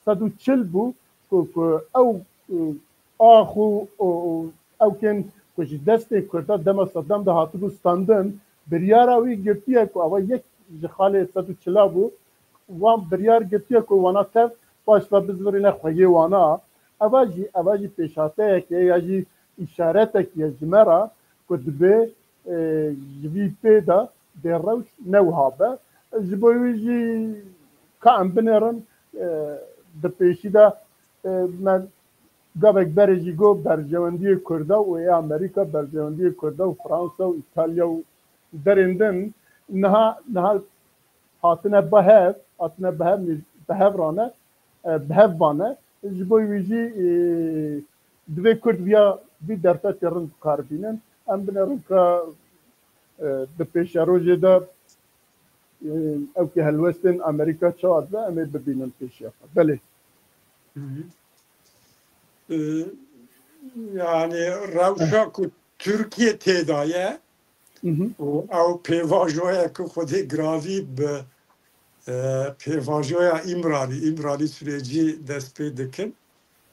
sed û çil bû ku, ku ew, e, ax û, û, û ewkên ku ji destê Kurda dema Saddam de hatibû standin, biryara wî girtiye ku ava yek ji xalê sed û çila bû, wan biryar girtiye ku wana tev paş ve bizvirîne xweyê wana. Eva jî, eva jî pêşhateyek e ya jî îşaretek e ji me re ku dibê, e, ji vî pê de dê rewş ne wiha be. Ji bo wî jî ka em binêrin, e, di pêşî de, e, me gavek berê jî got berjewendiyê Kurda û ê Amerîka, berjewendiyê Kurda û Fransa û Îtalya û derên din niha, niha hatine bi hev, hatine bi hev, bi hev rane, e, bi hev bane. Ji bo wî jî, e, divê Kurd viya, vî derfetê rind bi kar bînin. Em binêrin ka, e, di pêşerojê de, e, ew ki helwestên Amerîka çawa dibe, em ê bibînin pêşiya xwe. Belê. Hı hı. E, yani rewşa ku Tirkiye tê de ye, Hı hı. û ew pêvajoya ku Xwedê giravî bi, e, pêvajoya Îmralî, Îmralî sürecî dest pê dikin.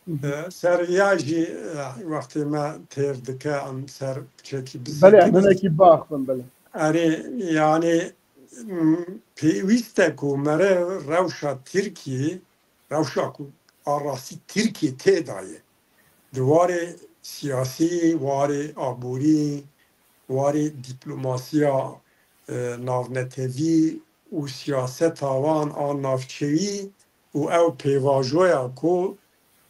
Hı hı. E, ser viya jî, e, wextê me têr dike, em ser çekî Belê, em bisekinin. hinekî baxivin, belê. Erê, yani, m, pêwîst e ku mere rewşa Tirkiyê, rewşa ku a rastî Tirkiye tê de ye, di warê siyasî, warê aborî, warê dîplomasiya, e, navnetewî û siyaseta wan a navçeyî û ew pêvajoya ku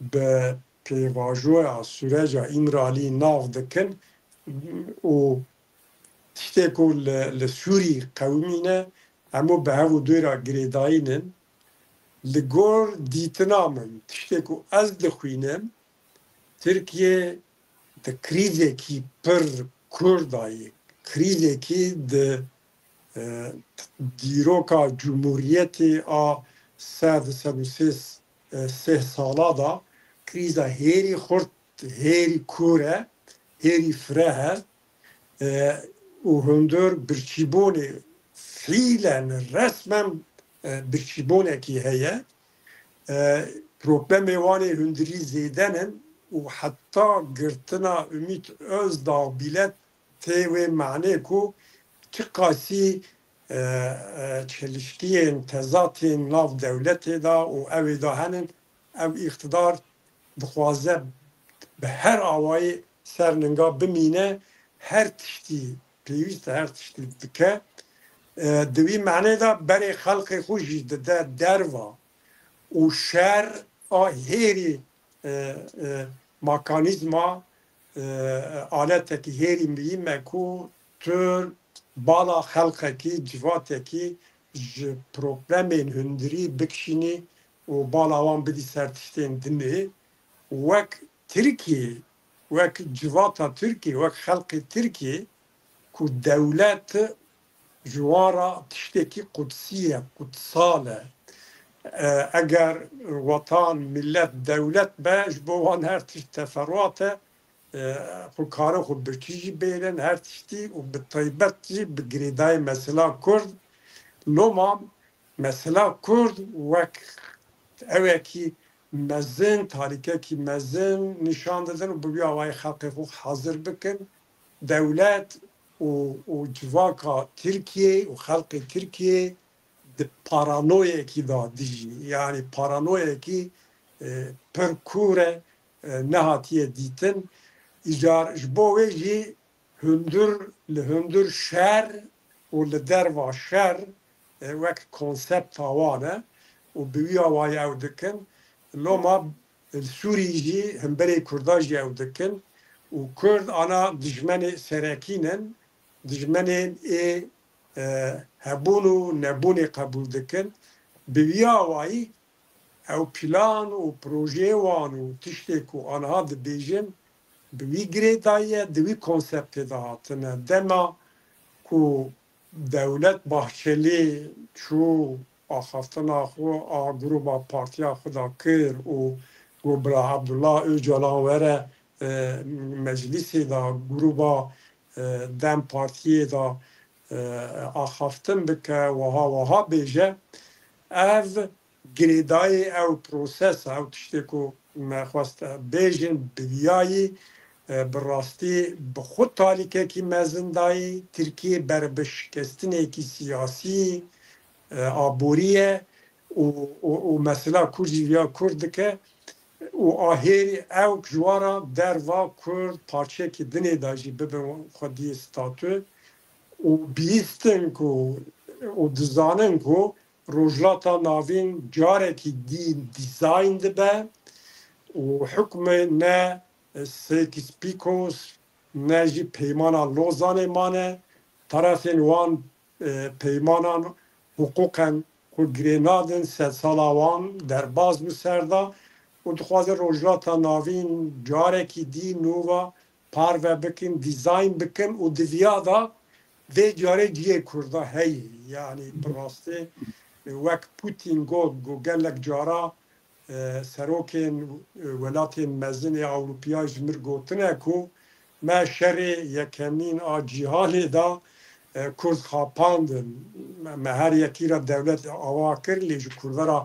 bi pêvajoya süreca Îmralî nav dikin û tiştê ku li, li Sûrî qewimîne, hemû bi hev û dû re girêdayîn in. Li gor dîtina min, tiştê ku ez dixwînim, Tirkiye di krîzekî pir kûr de ye. Krîzekî di, e, dîroka Cumhuriyetê a sed, sed û sê, e, sê sala de krîza hêrî xurt, hêrî kûr e, hêrî fireh e, e, û hundir birçîbûnê fiîlen, resmen, e, birçîbûnekî heye. E, problemê wan ê hundirî zêde nin û heta girtina Ümit Özdağ bîlet tê wê manê ku çiqasî, e, e, çelişkiyên, tezatên nav dewletê de û ew ê de henin, ev îqtidar dixwaze bi her awayî ser ninga bimîne, her tiştî pêwîst e, her tiştî dike. E, di wî manê de berê xelqê xwe jî dide derva û şer a hêrî, e, e, mekanîzma, e, aletekî hêrî muhîm e ku tu bala xelqekî, civatekî ji problemên hundirî bikişînî û bala wan bidî ser tiştên dinê. Wek Tirkiyê, wek civata Tirkiyê, wek xelqê Tirkiyê ku dewlet ji wan re tiştekî qudsî ye, qutsal e. E, eger wetan, milet, dewlet be, ji bo wan her tişt teferruat e. E, xwe karin xwe birçî jî bêrin, her tiştî û bi taybet jî bi girêdayî mesela Kurd. Loma mesela Kurd wek ewekî mezin, tarîkekî mezin nîşan didin û bi vî awayî xelkê xwe hazir bikin. Dewlet û, û civaka Tirkiyê û xelkê Tirkiyê di paranoyekî de dijî. Yanî paranoyekî, e, pir kûr e, e, nehatiye dîtin. Îcar ji bo wê jî hundir, li hundir şer û li derva şer, e, wek konsepta wan e û bi wî awayî ew dikin. Loma li Sûrî jî hemberê Kurda jî ew dikin û Kurd ana dijmenê serekî nin, dijmenên ê, e, hebûn û nebûnê qebûl dikin. Bi wî awayî ew plan û projeyê wan û tiştê ku aniha dibêjin, bi wî girêdayî ye, di wî konseptê de hatine. Dema ku dewlet Bahçelî çû axaftina xwe a grûba partiya xwe de kir û got, Bira Abdullah Ocalan were, e, meclîsê de, grûba, e, DEM Partiyê de, e, axaftin bike, wiha wiha bêje. Ev girêdayî ew prosesa, ew tiştê ku me xwest bêjin, bi viyayî, e, bi rastî bi xwe talîkekî mezin dayî Tirkiyê ber bi şikestinekî siyasî, e, aborî ye û, û, û mesela Kurd jî viya Kurd dike û ahêrî ew ji wan re derva Kurd parçeyekî dinê de jî bibin xwediyê statû û bihîstin ku û dizanin ku Rojhilata Navîn carekî dî dîzayn dibe û hukmê ne Sykes-Picot ne jî Peymana Lozanê mane, terefên wan, e, peymanan hiqûqen xwe girê nadin, sedsala wan derbas bi ser de û dixwaze Rojhilata Navîn carekî dî nû ve parve bikin, dîzayn bikin û di viya de vê carê cihê Kurda heye. Yanî bi rastî, e, wek Putin got, got gelek cara, e, serokên, e, welatên mezin ê Ewropiya ji mir gotine ku me şerê yekemîn a cîhanê de, e, Kurd xapandin. Me, me her yekî re dewlet ava kir, lê ji Kurda re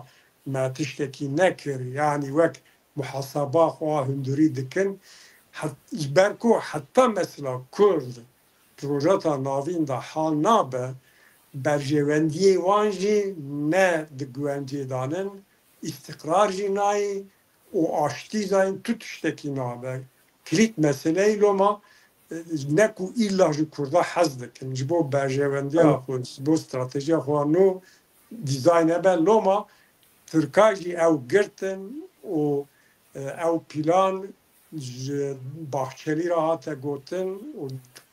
me tiştekî nekir. Yanî wek muhaseba xwe hundirî dikin. Het-, ji ber ku heta mesela Kurd di Rojhilata Navîn de hal nabe, berjewendiyê wan jî ne di guvencê de nin, îstiqrar jî nayê û aştî zayîn tu tiştekî nabe. Kilît meseleyê loma, e, ne ku îlla ji Kurda hez dikin. Ji bo berjewendiya Evet. xwe, ji bo stratejiya xwe nû dîzayne be. Loma Tirka jî ew girtin û, e, ew pîlan ji Bahçelî re hate gotin û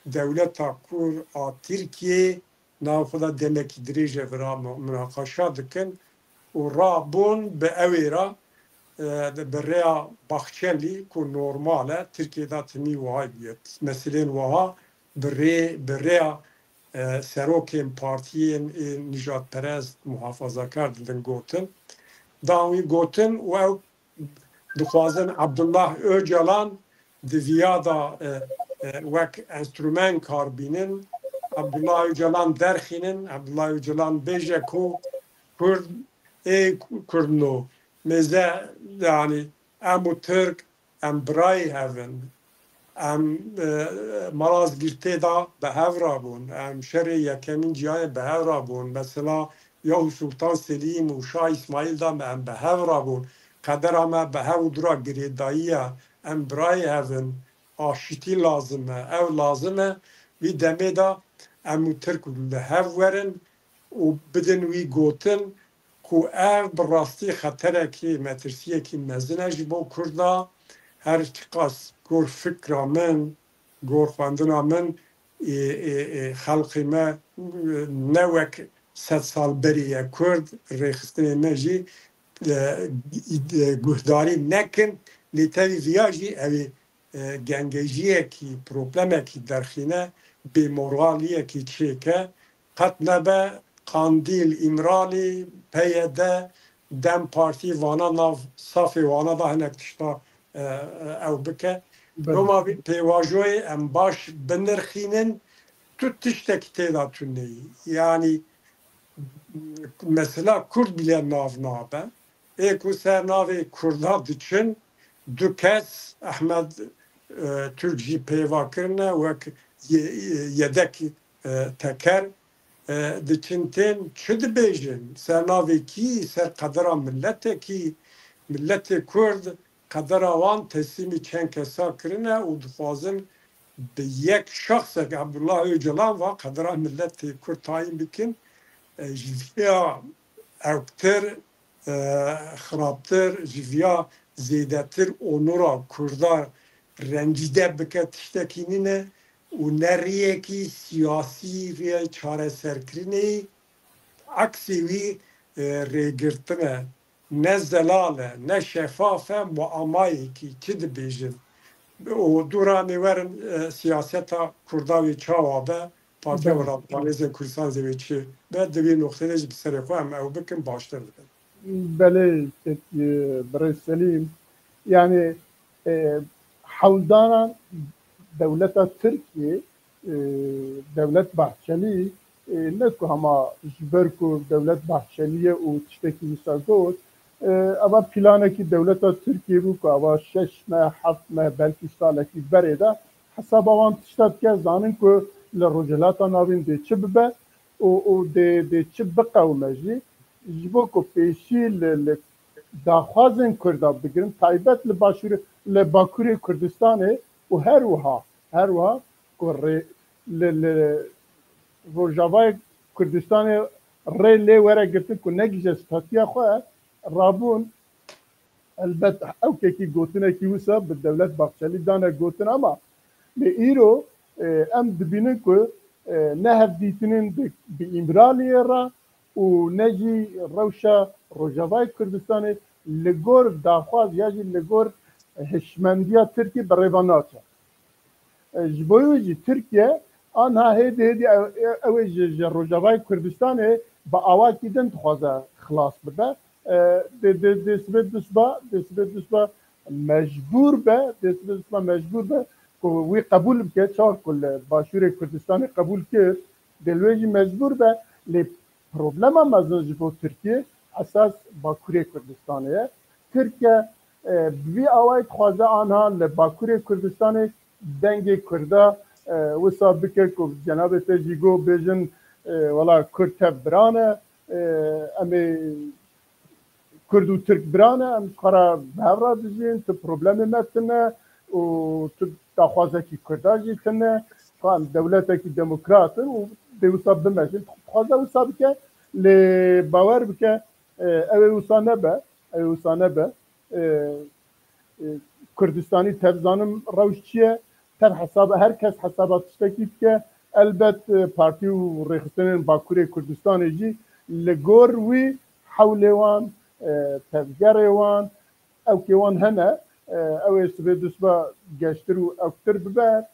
dewleta Kurd a Tirkiyê nav xwe de demekî dirêj e vira mu-, munaqaşa dikin û rabûn bi ewê re, e, de bi rêya Bahçelî ku normal e, Tirkiyê de timî wiha bûye. Meselên wiha bi rê, bi rêya, e, serokên partiyên ê nijadperest, muhafazakar didin gotin. Dan wî gotin û ew dixwazin Abdullah Ocalan di viya de, e, e, wek enstrûmen kar bînin. Abdullah Ocalan derxînin. Abdullah Ocalan bêje ku Kurd ê Kurdno mêze, yanî em û Tirk, em birayê hev in. Em, e, Malazgirtê de bi hev re bûn. Em şerê yekemîn cîhanê bi hev re bûn. Mesela Yahû Sultan Selîm û Şah Îsmaîl de me em bi hev re bûn. Qedera me bi hev û dû re girêdayî ye. Em birayê hev in. Aşitî lazim e. Ew lazim e. Vî demê de em û Tirk li hev werin û bidin wî gotin ku ev bi rastî xeterekî, metirsiyekî mezin e ji bo Kurda. Her çiqas gor fikra min, gor xwendina min, ê, ê, ê, xelqê me, e, ne wek sed sal berê ye Kurd, rêxistinê me jî, e, e, guhdarî nekin, lê tevî viya jî ew ê, e, gengejiyekî, problemekî derxîne, bêmoraliyekî çêke, qet nebe Qandîl, Îmralî, P Y D, DEM Partî, vana nav safê wana da hinek tişta, e, e, ew bike. Belê. Loma vî pêvajoyê em baş binirxînin, tu tiştekî tê de tuneyî. Yanî mesela Kurd bile nav nabe. Ê ku ser navê Kurda diçin, du kes Ehmed, e, Türk jî pêva kirine wek ye-, yedek, e, teker, e, diçin tên çi dibêjin? Ser navê kî? Ser qedera miletekî? Miletê Kurd qedera wan teslîmî çend kesa kirine û dixwazin bi yek şexsek Abdullah Öcalan va qedera miletê Kurd tayîn bikin. E, ji vê ya ewktir, e, xirabtir, ji viya zêdetir onura Kurda rencîde bike tiştekî nîne û ne riyekî siyasî, riyê çareserkirinê, aksê wî, e, rêgirtin e, ne zelal e, ne şefaf e, muamayekî çi dibêjin. Û dûra em ê werin, e, siyaseta Kurda wê çawa be, Partiya Belê. Welatparêzên Kurdistan zê wê çi be, di vî noqteyê de jî bi serê xwe em ew bikin baştir dibin. Belê, kek, e, birêz Selîm. Yani, e, hewldana dewleta Tirkiyê, e, dewlet Bahçelî, e, ne ku hema ji ber ku dewlet Bahçelî ye û tiştekî wisa got, e, eva planekî dewleta Tirkiyê bû ku eva şeş meh, heft meh, belkî salekî berê de hesaba wan tişta dike, zanin ku li Rojhilata Navîn dê çi bibe û, û dê, dê çi biqewime jî, ji bo ku pêşî li, li daxwazên Kurda bigirin, taybet li Başûrê, li Bakurê Kurdistanê û her wiha, her wiha ku rê, li, li Rojavayê Kurdistanê rê lê were girtin ku negihîje statiya xwe, rabûn. Elbet ew kekî gotinekî wisa bi dewlet Bahçelî dane gotin, ama lê îro, e, em dibînin ku e, ne hevdîtinên bi, bi Îmraliyê re û ne jî rewşa Rojavayê Kurdistanê li gor daxwaz ya jî li gor hişmendiya Tirkiyê bi rêva naçe. E, ji bo wê jî Tirkiye anha hêdî hêdî ew, ew ê ji, ji Rojavayê Kurdistanê bi awakî din dixwaze xilas bibe. E, dê, dê, dê sibê dusba, dê sibê dusba mecbûr be, dê sibê dusba mecbûr be ku wî qebûl bike, çawa ku li Başûrê Kurdistanê qebûl kir, dê li wê jî mecbûr be. Lê problema mezin ji bo Tirkiye esas Bakurê Kurdistanê ye. Tirkiye, e, bi vî awayî dixwaze anha li Bakurê Kurdistanê dengê Kurda, e, wisa bike ku cenabê te jî got, bêjin, e, wela Kurd tev bira ne, e, em ê Kurd û Tirk bira ne, em ji xwe re bi hev re dijîn, tu problemê me tune û tu daxwazekî Kurda jî tune, xwe em dewletekî demokrat in û dê wisa bimejin. Dixwaze wisa bike, lê bawer bike, e, ew ê wisa nebe, ew ê wisa nebe. E, e, Kurdistanî tev zanim rewş çi ye? Tev hesaba, her kes hesaba tiştekî dike. Elbet, e, partî û rêxistinên Bakurê Kurdistanê jî li gor wî hewlê wan, e, tevgerê wan, ewkê wan hene. E, ew ê sibê dusba geştir û ewktir bibe.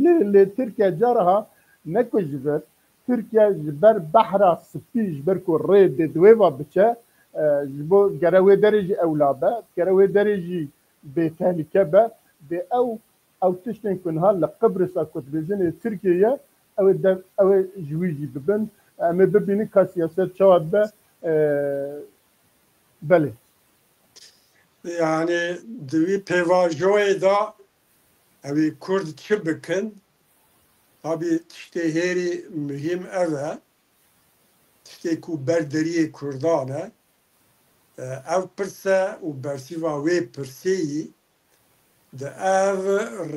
Lê, lê Tirkiye caraha ne ku ji vir, Tirkiye ji ber Behra Spî, ji ber ku rê dê di wê va biçe, e, ji bo gere wê derê jî ewla be, gere wê derê jî bêtehlîke be, dê ew, ew tiştên ku niha li Qibrisa ku dibêjin ê Tirkiye ye, ew ê dev, ew ê ji wî jî bibin. Em ê bibînin ka siyaset çawa dibe, e, belê. Yani di wî pêvajoyê de ew ê Kurd çi bikin? Tabî tiştê hêrî muhîm ev e. Tiştê ku ber deriyê Kurdan e. E, ev pirse û bersîva wê pirsê yî di ev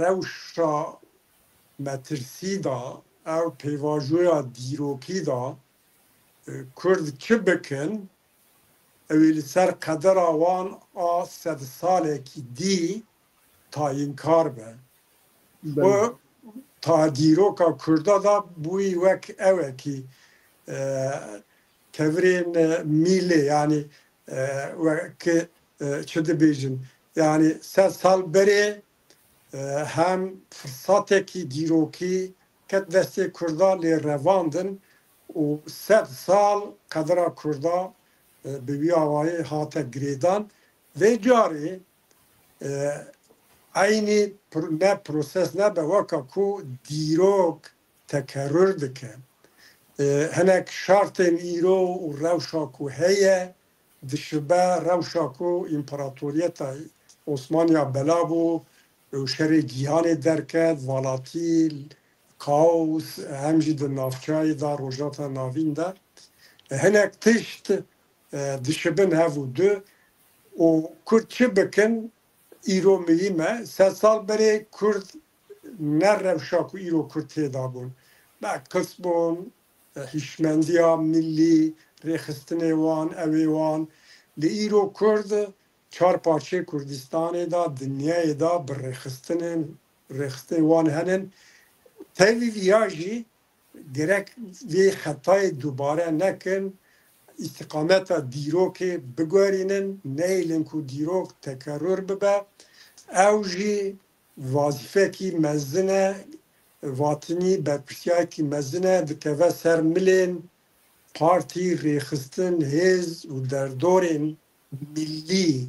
rewşa metirsî de, ev pêvajoya dîrokî de, e, Kurd çi bikin? Ew ê li ser qedera wan a sedsalekî dî tayînkar be. Belê. Û ta dîroka Kurda da bûyî wek ewekî, e, kevirên, e, mîlê, yanî, e, wek, e, çi dibêjin, yanî sed sal berê, e, hem firsatekî dîrokî ket destê Kurda lê revandin û sed sal qedera Kurda, e, bi wî awayî hate girêdan. Vê carê, e, eynî pr-, ne proses nebe weka ku dîrok tekerrür dike. E, hinek şartên îro û rewşa ku heye, dişibe rewşa ku împaratoriyeta Osmaniya bela bû û şerê cîhanê derket, valatî, kaos, hem jî di navçeyê de, Rojhilata Navîn de. Hinek tişt, e, dişibin hev û du û Kurd çi bikin, îro muhîm e. Sed sal berê Kurd ne rewşa ku îro Kurd tê de bûn. Be qis bûn, e, hişmendiya millî, rêxistinê wan, ewê wan. Li îro Kurd çar parçeyê Kurdistanê de, dinyayê de bi rêxistinên, rêxistinên wan henin. Tevî viya jî gerek vê xetayê dubare nekin, îstîqameta dîrokê biguherînin, nehêlin ku dîrok tekerrur bibe. Ew jî wazîfekî mezin e, vatinî berpirsiyayekî mezin e, dikeve ser milên partî, rêxistin, hêz û derdorên millî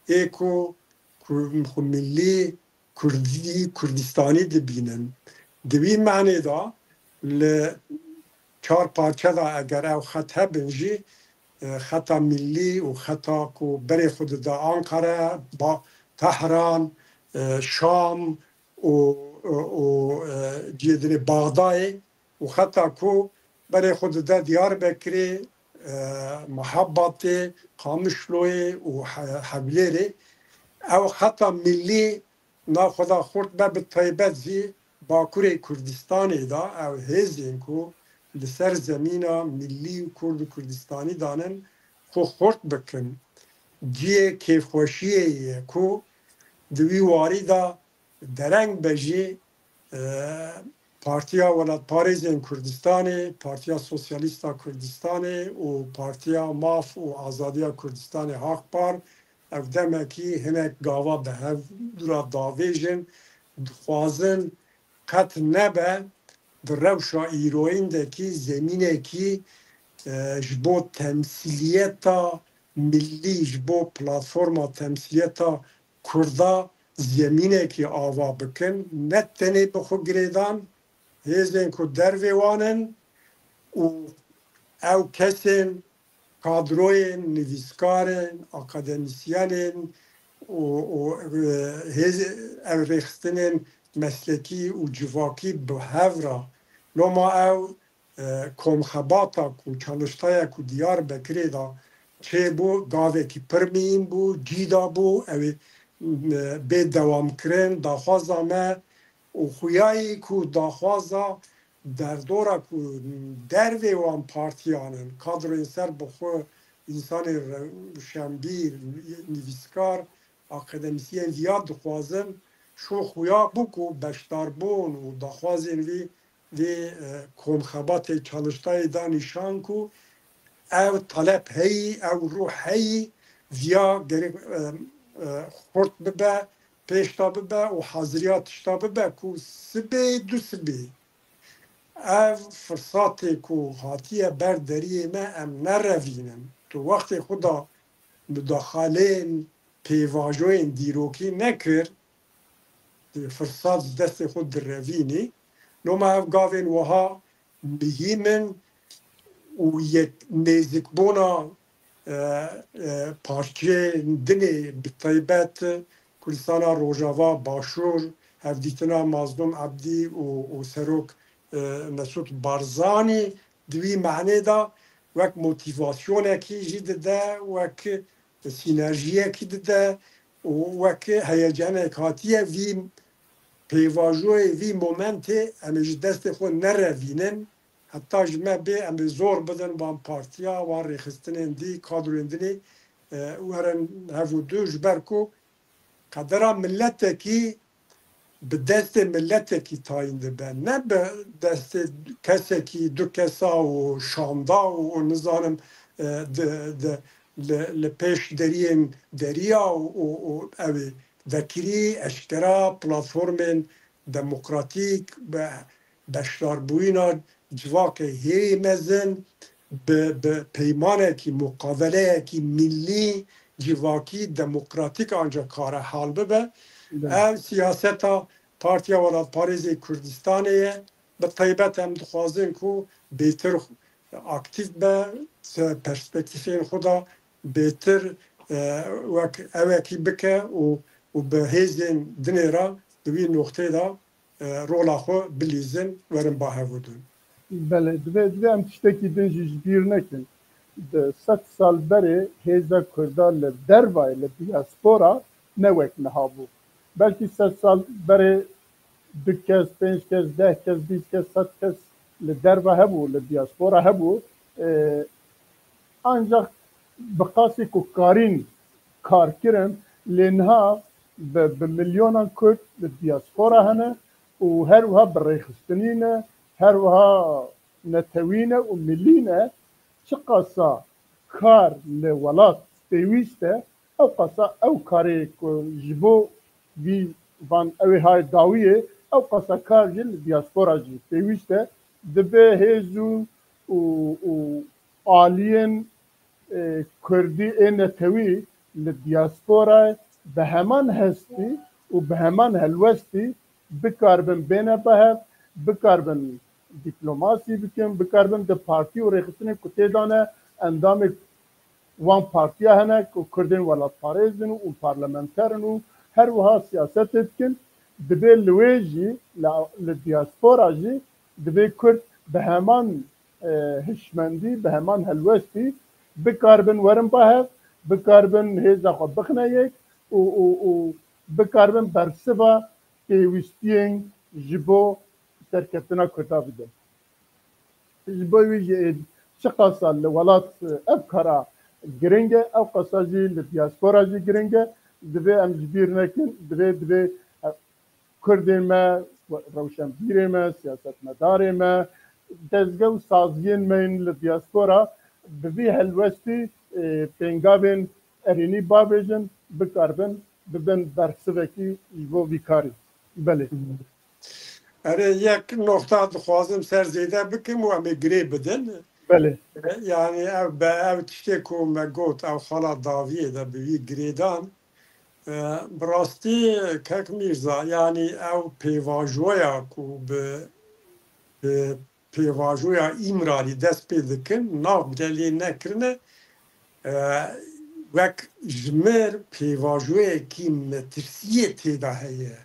ê ku, ku xwe millî Kurdî, Kurdistanî dibînin. Di wî manê de li çar parçe de eger ew xet hebin jî, e, xeta millî û xeta ku berê xwe dide Ankara, ba-, Tehran, e, Şam û, û, û, e, cihê dinê Baxdayê û xeta ku berê xwe dide Diyarbekirê, e, Mehabbatê, Qamişloyê û He-, Hewlêrê. Ew xeta millî nav xwe de xurt be, bi taybet jî Bakurê Kurdistanê de ew hêzên ku li ser zemîna millî û Kurd û Kurdistanî danin, xwe xurt bikin. Cihê kêfxweşiyê ye ku di wî warî de dereng be jî, e, Partiya Welatparêzên Kurdistanê, Partiya Sosyalîst a Kurdistanê û Partiya Maf û Azadiya Kurdistanê, HAK-PAR, ev demekî hinek gava bi hev re davêjin, dixwazin qet nebe di rewşa îroyîn de kî zemînekî, e, ji bo temsîliyeta millî, ji bo platforma temsîliyeta Kurda zemînekî ava bikin. Ne tenê bi xwe girêdan, hêzên ku dervê wan in û ew kesên, kadroyên, nivîskarên, akademîsyenên û, û, e, hêz, ev rêxistinên meslekî û civakî bi hev re. Loma ew, e, komxebata ku, çalıştaya ku Diyarbekirê de çêbû, gavekî pir mihîm bû, cî da bû, ew ê, e, bê dewamkirin. Daxwaza me û xuyayî ku daxwaza derdora ku dervê wan partiyan in, kadroyên ser bi xwe, însanên re-, ruşenbîr, nivîskar, akademîsyen viya dixwazin, şo xuya bû ku beşdarbûn û daxwazên vî, vî, e, komxebatê çalıştayê da nîşan ku ev talep heyî, ew ruh heyî, viya gerek, e, e, xurt bibe, pêş da bibe û haziriya tişta bibe ku sibê, du sibê ev firsatê ku hatiye ber deriyê me em nerevînin. Tu wextê xwe da mudaxaleyên pêvajoyên dîrokî nekir, firsat ji destê xwe direvînî. Loma ev gavên wiha mihîm in û yek nêzikbûna, e, e, parçeyên dinê, bi taybet Kurdistana Rojava, Başûr, hevdîtina Mazlûm Ebdî û, û Serok, e, Mesûd Barzanî di wî mehnê de wek motîvasyonekî jî dide, wek sînerjiyekî dide û wek heyecanek hatiye vî pêvajoyê, vî momentê em ê ji destê xwe nerevînin. Heta ji me bê em ê zor bidin van partiya, van rêxistinên dî, kadroyên dinê, e, werin hev û du, ji ber ku qedera miletekî bi destê miletekî tayîn dibe, ne bi destê kesekî, du kesa û şanda û, û nizanim, e, di, di, li, li pêş deriyên deriya û, û, û ew ê vekirî eşkera platformên demokratîk, be-, beşdarbûyîna civakê hê mezin, bi, bi peymanekî, muqaveleyekî millî, civakî, demokratîk ancak kare hal bibe. Belê. Ev siyaseta Partiya Welatparêzê Kurdistanê ye. Bi taybet em dixwazin ku bêtir aktîf be, se-, perspektîfên xwe de bêtir, e, wek ewekî bike û, û bi hêzên dinê re di wî noqtê de, e, rola xwe bilîzin, werin ba hev û dûn. Belê, divê, divê em tiştekî din jî ji bîr nekin. Di sed sal berê hêza Kurda li dervayê, li diaspora ne wek niha bû. Belkî sed sal berê du kes, pênc kes, deh kes, bîst kes, sed kes li derve hebû, li diaspora hebû. E, ancak bi qasî ku karîn kar kirin, lê niha bi, bi milyonan Kurd li diaspora hene û her wiha bi rêxistinî ne, her wiha netewî ne û milî ne. Çiqasa kar li welat pêwîst e, ew qasa ew karê ku ji bo vî van ew ê hay dawiyê, ew qasa kar jî li diaspora jî pêwîst e. Dibe hêz û, û, û aliyên, e, Kurdî ê netewî li diaspora bi heman hestî û bi heman helwestî bikaribin bêne behev, bikaribin dîplomasî bikin, bikaribin di partî û rêxistinên ku tê de ne endamê wan partiya hene ku Kurdên welatparêz in û parlamenter in û her wiha siyasetê dikin, dibê li wê jî, li, li diaspora jî dibê Kurd bi heman, e, hişmendî, bi heman helwestî bikaribin werin ba hev, bikaribin hêza xwe bixine yek û, û, û bikaribin bersiva pêwîstiyên ji bo serkeftina Kurda bidin. Ji bo wî jî ê çiqasa li welat ev kara giring e, ew qasa jî li diaspora jî giring e. Divê em ji bîr nekin, divê, divê, e, Kurdên me, rewşenbîrê me, siyasetmedarê me, dezge û saziyên me yên li diaspora bi vî helwestî, e, pêngavên erênî bavêjin, bikaribin, bibin bersivekî ji bo vî karî. Belê. Erê, yek noxta dixwazim ser zêde bikim û em ê girê bidin. Belê. Yani ev, be, ev tiştê ku me got, ev xala dawiyê de bi wî girêdan. E, bi rastî kek Mîrza, yani ew pêvajoya ku bi, bi pêvajoya Îmralî dest pê dikin, nav bile lê nekirine, e, wek ji mir pêvajoyekî metirsiyê tê de heye.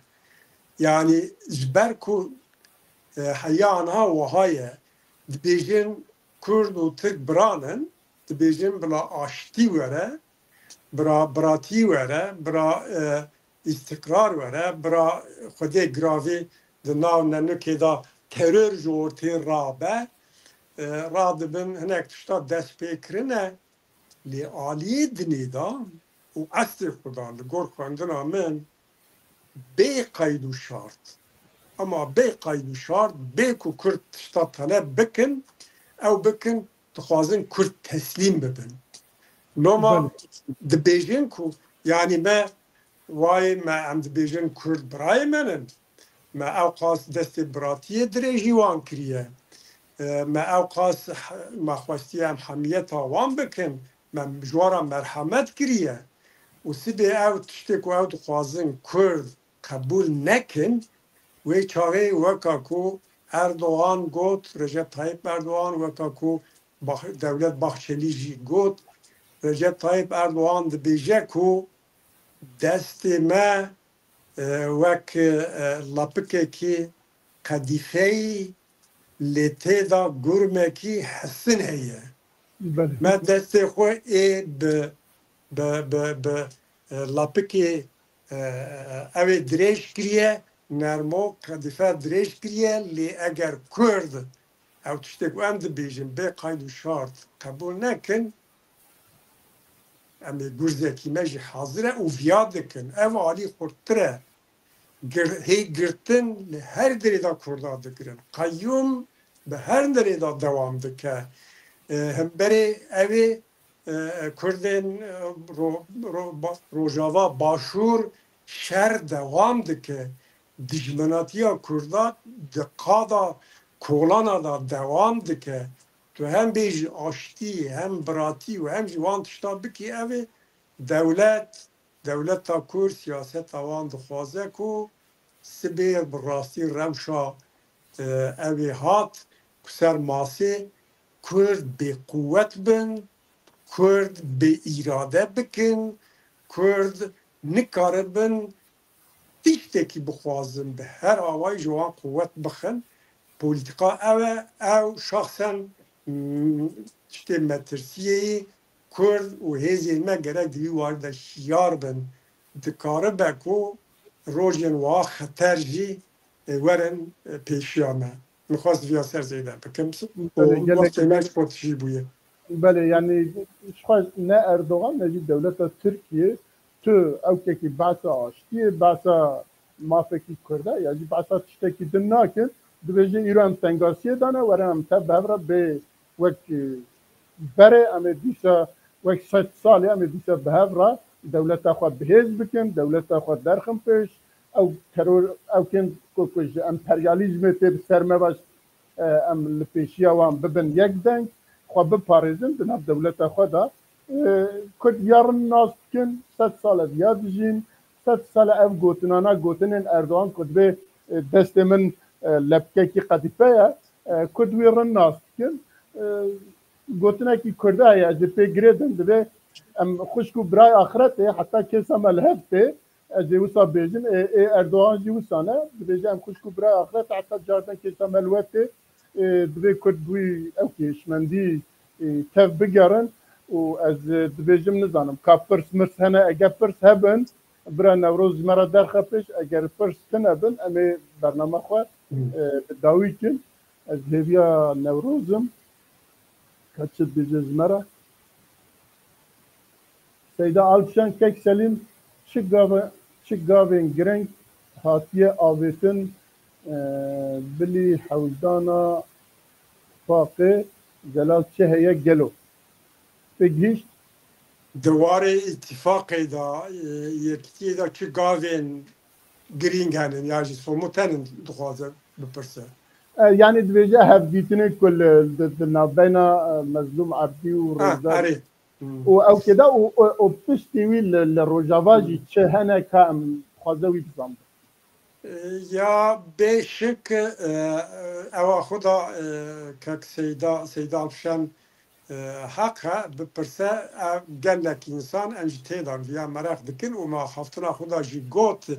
Yani ji ber ku, e, heya niha wiha ye, dibêjin Kurd û Tirk biran in, dibêjin bila aştî were, bira, biratî were, bira, e, îstikrar were, bira Xwedê giravê di nav nenukê de teror ji ortê rabe, e, radibin hinek tişta dest pê kirine, lê aliyê dinê de û eslê xwe de li gor xwendina min bê qeyd û şart, ama bê qeyd û şart, bê ku Kurd tişta teleb bikin, ew bikin, dixwazin Kurd teslîm bibin. Loma Belê. Dibêjin ku, yani me wayê me, em dibêjin Kurd birayê me ne. Me ew qas destê biratiyê dirêjî wan kiriye. E, me ew qas he-, me xwestiye em hemiyeta wan bikin. Me ji wan re merhemet kiriye. Û sibê ew tiştê ku ew dixwazin Kurd qebûl nekin, wê çaxê weka ku Erdogan got, Recep Tayyip Erdogan, weka ku Bah-, Dewlet Bahçelî jî got, Recep Tayyip Erdogan dibêje ku destê me, e, wek, e, lapikekî qedîfeyî lê tê de gurmekî hesin heye. Belê. Me destê xwe ê bi, bi, bi, bi, e, lapikê, e, ew ê dirêj kiriye, nermo, qedîfe dirêj kiriye, lê eger Kurd ew tiştê ku em dibêjin bê qeyd û şart qebûl nekin, em ê gurzekî me jî hazir e û viya dikin. Ev alî xurttir e. Gir-, hê girtin li her derê de Kurda digirin. Qeyyûm bi her derê de dewam dike. E, hemberê ew ê, e, Kurdên, e, ro-, ro-, ba-, Rojava Başûr şer dewam dike. Dijminatiya Kurda di qada kolana de dewam dike. Tu hem bêjî aştî, hem biratî û hem jî wan tişta bikî, ev ê dewlet, dewleta Kurd siyaseta wan dixwaze ku sibê bi rastî rewşa, e, ew ê hat ku ser masê Kurd bêquwet bin, Kurd bê îrade bikin, Kurd nikaribin tiştekî bixwazin bi her awayî ji wan quwet bixin. Polîtîka ew e, ew şexsen, mm, tiştê metirsiyê ye. Kurd û hêzên me gerek di vî warî de şiyar bin. Dikaribe ku rojên wiha xeter jî, e, werin, e, pêşiya me. Min xwest viya ser zêde bikim. Belê, û gelek wextê me ji xwe tijî bûye. Belê, yani, ji xwe ne Erdogan ne jî dewleta Tirkiye tu ewkekî behsa aştiyê, behsa mafekî Kurd e, ya jî behsa tiştekî din nakin. Dibêje îro em tengasiyê dane, were em te bi hev re bê wek, e, berê, em ê dîsa wek sed salê em ê dîsa bi hev re dewleta xwe bihêz bikin, dewleta xwe derxin pêş. Ew teror, ew kên ku, ku ji emperyalîzmê tê bi ser me ve, e, em li pêşiya wan bibin yek deng, xwe biparêzin di nav dewleta xwe de. E, Kurd ya rind nas dikin, sed sal ev ya dijîn, sed sal e ev gotinana gotinên Erdogan ku dibê, e, destê min, e, lepkekî qedîfe ye, e, Kurd wî rind nas dikin. E, gotinekî Kurda heye, ez ê pê girê din, dibê em xwişk û birayê axirete, heta kêsa me li hev tê, ez ê wisa bêjim, ê, ê Erdogan jî wisa ne, dibêje em xwişk û birayê axirete, heta cardan kêsa me li we tê, ê, dibê Kurd bi wî ew kêşmendî, ê, tev bigerin û ez, ê, dibêjim nizanim, ka pirs mirs hene, ege pirs hebin, bira Newroz ji me re derxe pêş, eger pirs tune bin, em ê bernama xwe, Hmm. ê, bi dawî kin. Ez hêviya Newroz im. Ka çi dibêje ji me re? Seyda Alpşen, Kek Selîm, çi gave-, çi gavên girîng hatiye avêtin, e, bilî hewldana tifaqê Zelal çi heye gelo? Tê gihîşt? Di warê îtîfaqê de, e, yekitiyê de çi gavên girîng henin ya jî somut henin dixwaze bipirse? E, yanî dibêje hevdîtinên ku li, di, di navbeyna, e, Mezlûm Ebdî û Ha, Rêzdar erê. Hmm. û ew kê de û, û, û piştî wî li, li Rojava jî çi hene ka em dixwaze wî bizanbin. E, ya bê şik, e, e, ewa xwe da, e, kek Seyda, Seyda Alpşen, e, heq e, bipirse, ev gelek însan em jî tê de viya meraq dikin û me axaftina xwe da jî got,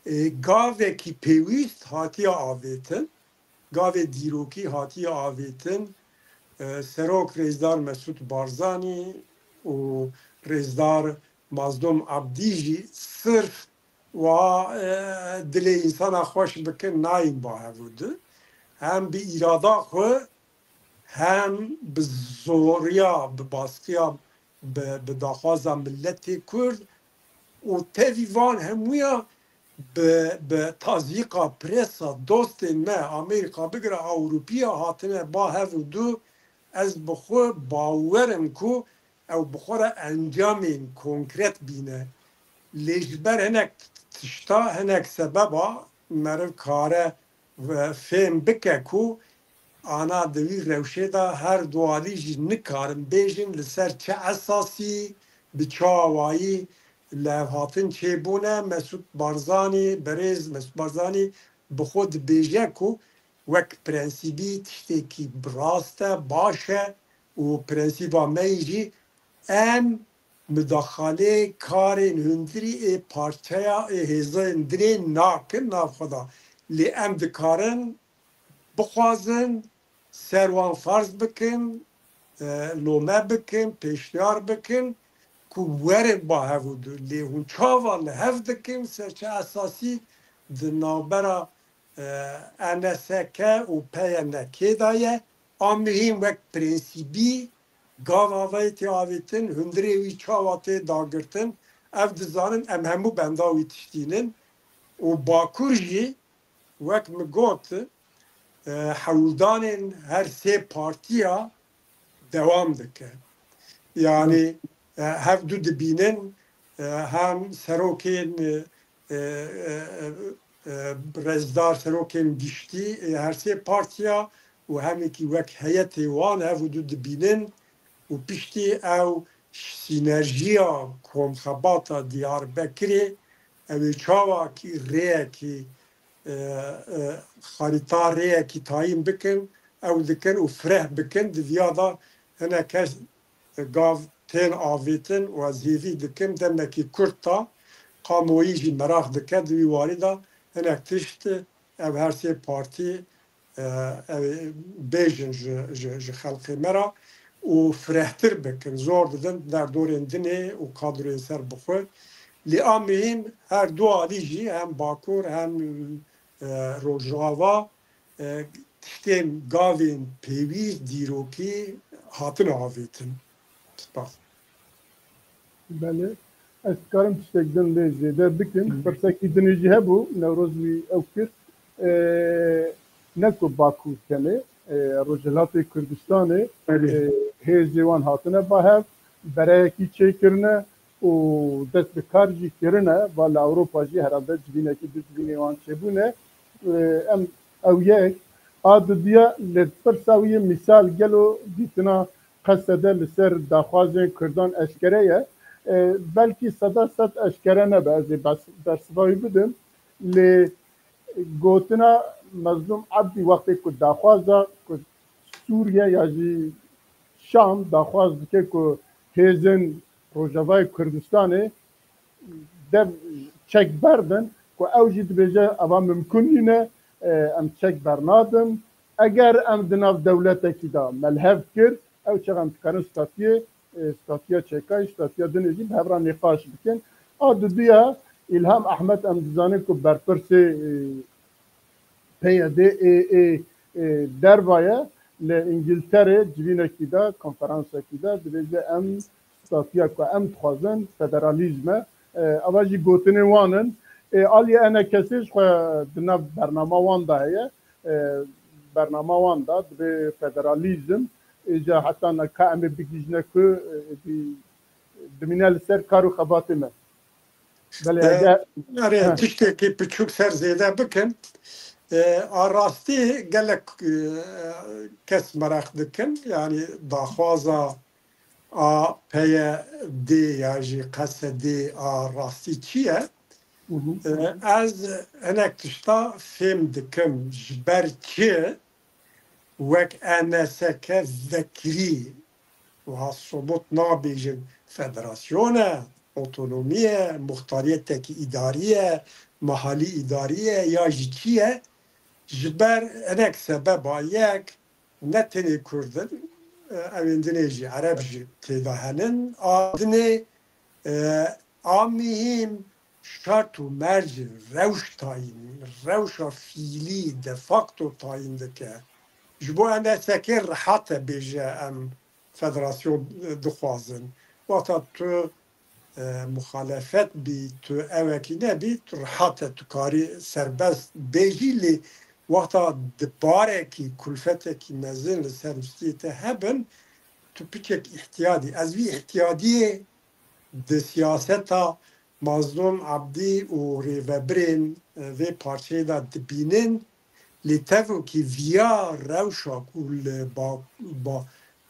e, gavekî pêwîst hatiye avêtin, gavê dîrokî hatiye avêtin, e, Serok Rêzdar Mesûd Barzanî û Rêzdar Mazlûm Abdî jî sirf wa, e, dilê însana xweş bikin nayîn ba hev û du. Hem bi îrada xwe, hem bi zoriya, bi baskiya, bi, bi daxwaza miletê Kurd û tevî van hemûya bi, bi tazîqa presa dostên me Amerîka bigire Ewropiya hatine ba hev û du, ez bi xwe bawer im ku ew bi xwe re encamên konkret bîne. Lê ji ber hinek tişta, hinek sebeba meriv kare ve-, fêm bike ku ana di wî rewşê de her du alî jî nikarin bêjin li ser çi esasî, bi çi awayî levhatin çêbûne. Mesûd Barzanî, berêz Mesûd Barzanî bi xwe dibêje ku wek prensîbî tiştekî bi rast e, baş e û prensîba me yî jî em midaxalê karên hundirî ê parçeya ê hêzên dirê nakin nav xwe de. Lê em dikarin bixwazin, ser wan ferz bikin, e, lome bikin, pêşniyar bikin ku werin ba hev û du. Lê hûn çawa li hev dikin, ser çi esasî di navbera, e, N S K û P Y N K de ye? A mihîm wek prensîbî gava vê tê avêtin, hundirê wî çawa tê dagirtin, ev dizanin em hemû benda wî tiştînin û Bakur jî wek min got, e, hewldanên her sê partiya dewam dike. Yanî, e, hev du dibînin, e, hem serokên, e, e, e, e, rêzdar serokên giştî ê her sê partiya û hemekî wek heyetê wan hev û du dibînin û piştî ew sînerjiya komxebata Diyarbekirê ew ê çawakî rêyekî, e, e, xarîta rêyekî tayîn bikin, ew dikin û fireh bikin. Di viya de hinek kes gav tên avêtin û ez hêvî dikim demekî kurt de kamuoyî jî meraq dike di wî warî de hinek tişt ev her sê partî, e, ew ê bêjin ji, ji, ji xelkê me re û firehtir bikin, zor didin derdorên dinê û kadroyên ser bi xwe. Lê a mihîm her du alî jî hem Bakur hem, e, Rojava, e, tiştên gavên pêwîst dîrokî hatine avêtin. Spas. Belê. Ez dikarim tiştek din lê zêde bikim. Pirsekî dinê jî hebû, Newroz wî ew kir. E, ne ku Bakur tenê, e, Rojhilatê Kurdistanê, e, hêzê wan hatine ba hev, bereyekî çêkirine û dest bi kar jî kirine. Va li Ewropa jî herhalde civînekî du civînê wan çêbûne. E, em ew yek a dudiya li pirsa wî yê mîsal gelo dîtina Qesede li ser daxwazên Kurdan eşkere ye. E, belkî seda sed eşkere nebe, ez ê bes-, bersiva wî bidim. Lê gotina Mezlûm Ebdî wextê ku daxwaza ku Sûriye ya jî Şam daxwaz dike ku hêzên Rojavayê Kurdistanê dev çek berdin, ku ew jî dibêje eva mimkun nîne, e, em çek bernadin. Eger em di nav dewletekî de me li hev kir, ew çax em dikarin statiyê, e, statiya çekayî, statiya dinê jî bi hev re nîqaş bikin. A duduya, Îlham Ehmed, em dizanin ku berpirsê, e, P Y D ê, ê, ê derva ye, li Îngilterê civînekî de, konferansekî de dibêje em statiya ku em dixwazin federalîzm e. E, ava jî gotinên wan in. Ê, aliyê ENKSê ji xwe di nav bernama wan de heye. E, bernama wan de dibê federalîzm, êca heta ne ka em ê bigihîjine ku, e, êdî dimîne li ser kar û xebatê me. Belê, e, ege, erê, tiştekî piçûk ser zêde bikin. E, a rastî gelek, e, kes meraq dikin, yanî daxwaza A P Y D ya jî Q S D a rastî çi ye? Hı hı. E, ez hinek tişta fêm dikim, ji ber çi wek E N S K vekirî wiha somut nabêjin federasyon e, otonomî ye, muxtariyetekî îdarî ye, mahalî îdarî ye ya jî çi ye? Ji ber hinek sebeba yek, ne tenê Kurd in, e, ew ên dinê jî Ereb jî tê de henin. A dinê, e, a mihîm şert û merc rewş tayîn, rewşa fiîlî de facto tayîn dike. Ji bo E N S K rehat e bêje em federasyon, e, dixwazin. Wexta tu e, muxalefet bî, tu ewekî nebî, tu rehat e, tu karî serbest bêjî, lê wexta di barekî, kulfetekî mezin li ser rûstiyê te hebin, tu piçek îhtiyadî. Ez vî îhtiyadiyê di siyaseta Mazlûm Ebdî û rêvebirên, e, vê parçeyê de dibînin. Lê tevokî viya rewşa ku li ba-, ba-,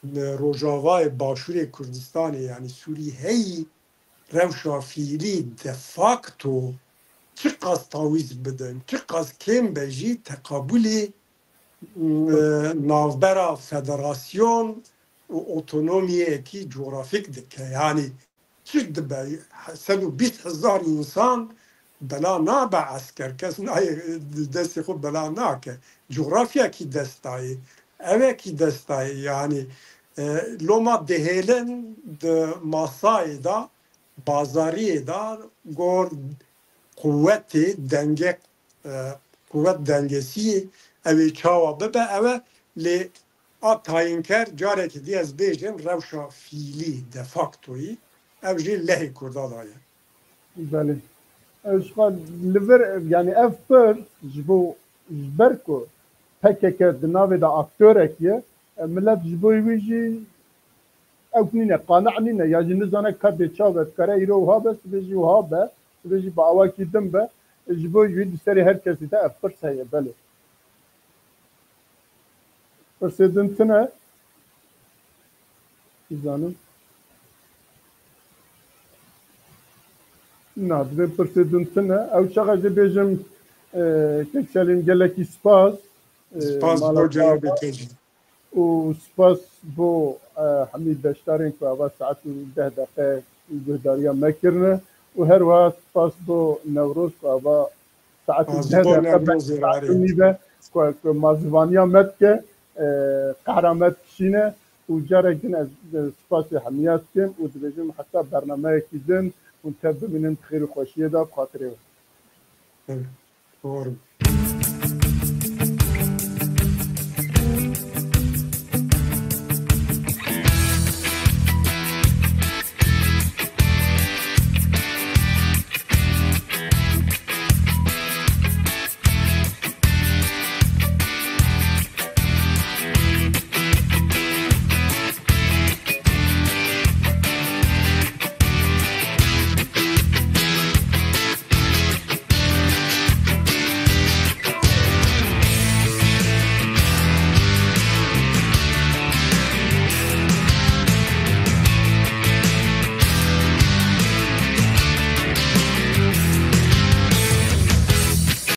li Rojavayê Başûrê Kurdistanê, yanî Sûrî heyî, rewşa fiîlî de facto çiqas tawîz bidin, çiqas kêm be jî teqabûlî, e, navbera federasyon û otonomiyekî cografîk dike. Yanî çi dibe? Sed û bîst hezar însan bela nabe esker. Kes nayê destê xwe bela nake. Cografyakî dest dayê. Evekî dest dayê. Yanî, e, loma dihêlin di masayê de, bazariyê de gor quwetê denge, e, quwet dengesiyê ew ê çawa bibe ew e, lê a tayînker, carekî dî ez bêjim, rewşa fiîlî, de factoyî, ew jî lehê Kurda de ye. Belê. Ew ji xwe li vir, yanî ev pirs ji bo, ji ber ku P K K di navê de aktorek ye, e, milet ji bo wî jî ew nîne, qani'e nîne, ya jî nizane ka dê çawa be, dikare îro wiha be, sibê jî wiha be, sibê jî bi awakî din be, ji bo wî di serê her kesî de ev pirs heye, belê. Pirsê din tune? Nizanim. Na, divê pirsê din tune. Ew çaxa jê bêjim, e, Kek Selîm, gelekî spas. E, Spas mala bo cewabê te jî. Û spas bo, e, hemî beşdarên ku ava saet û deh deqe guhdariya me kirine. Û her wiha spas bo Newroz ku ava saet û deh deqe be, saet û nîve ku, ku mazivaniya me dike, e, qehra me dikişîne û carek din ez, e, spasê hemiya dikim û dibêjim heta bernameyekî din hûn tev bimînin di xêr û xweşiyê de bi xatirê we. Evet, doğru.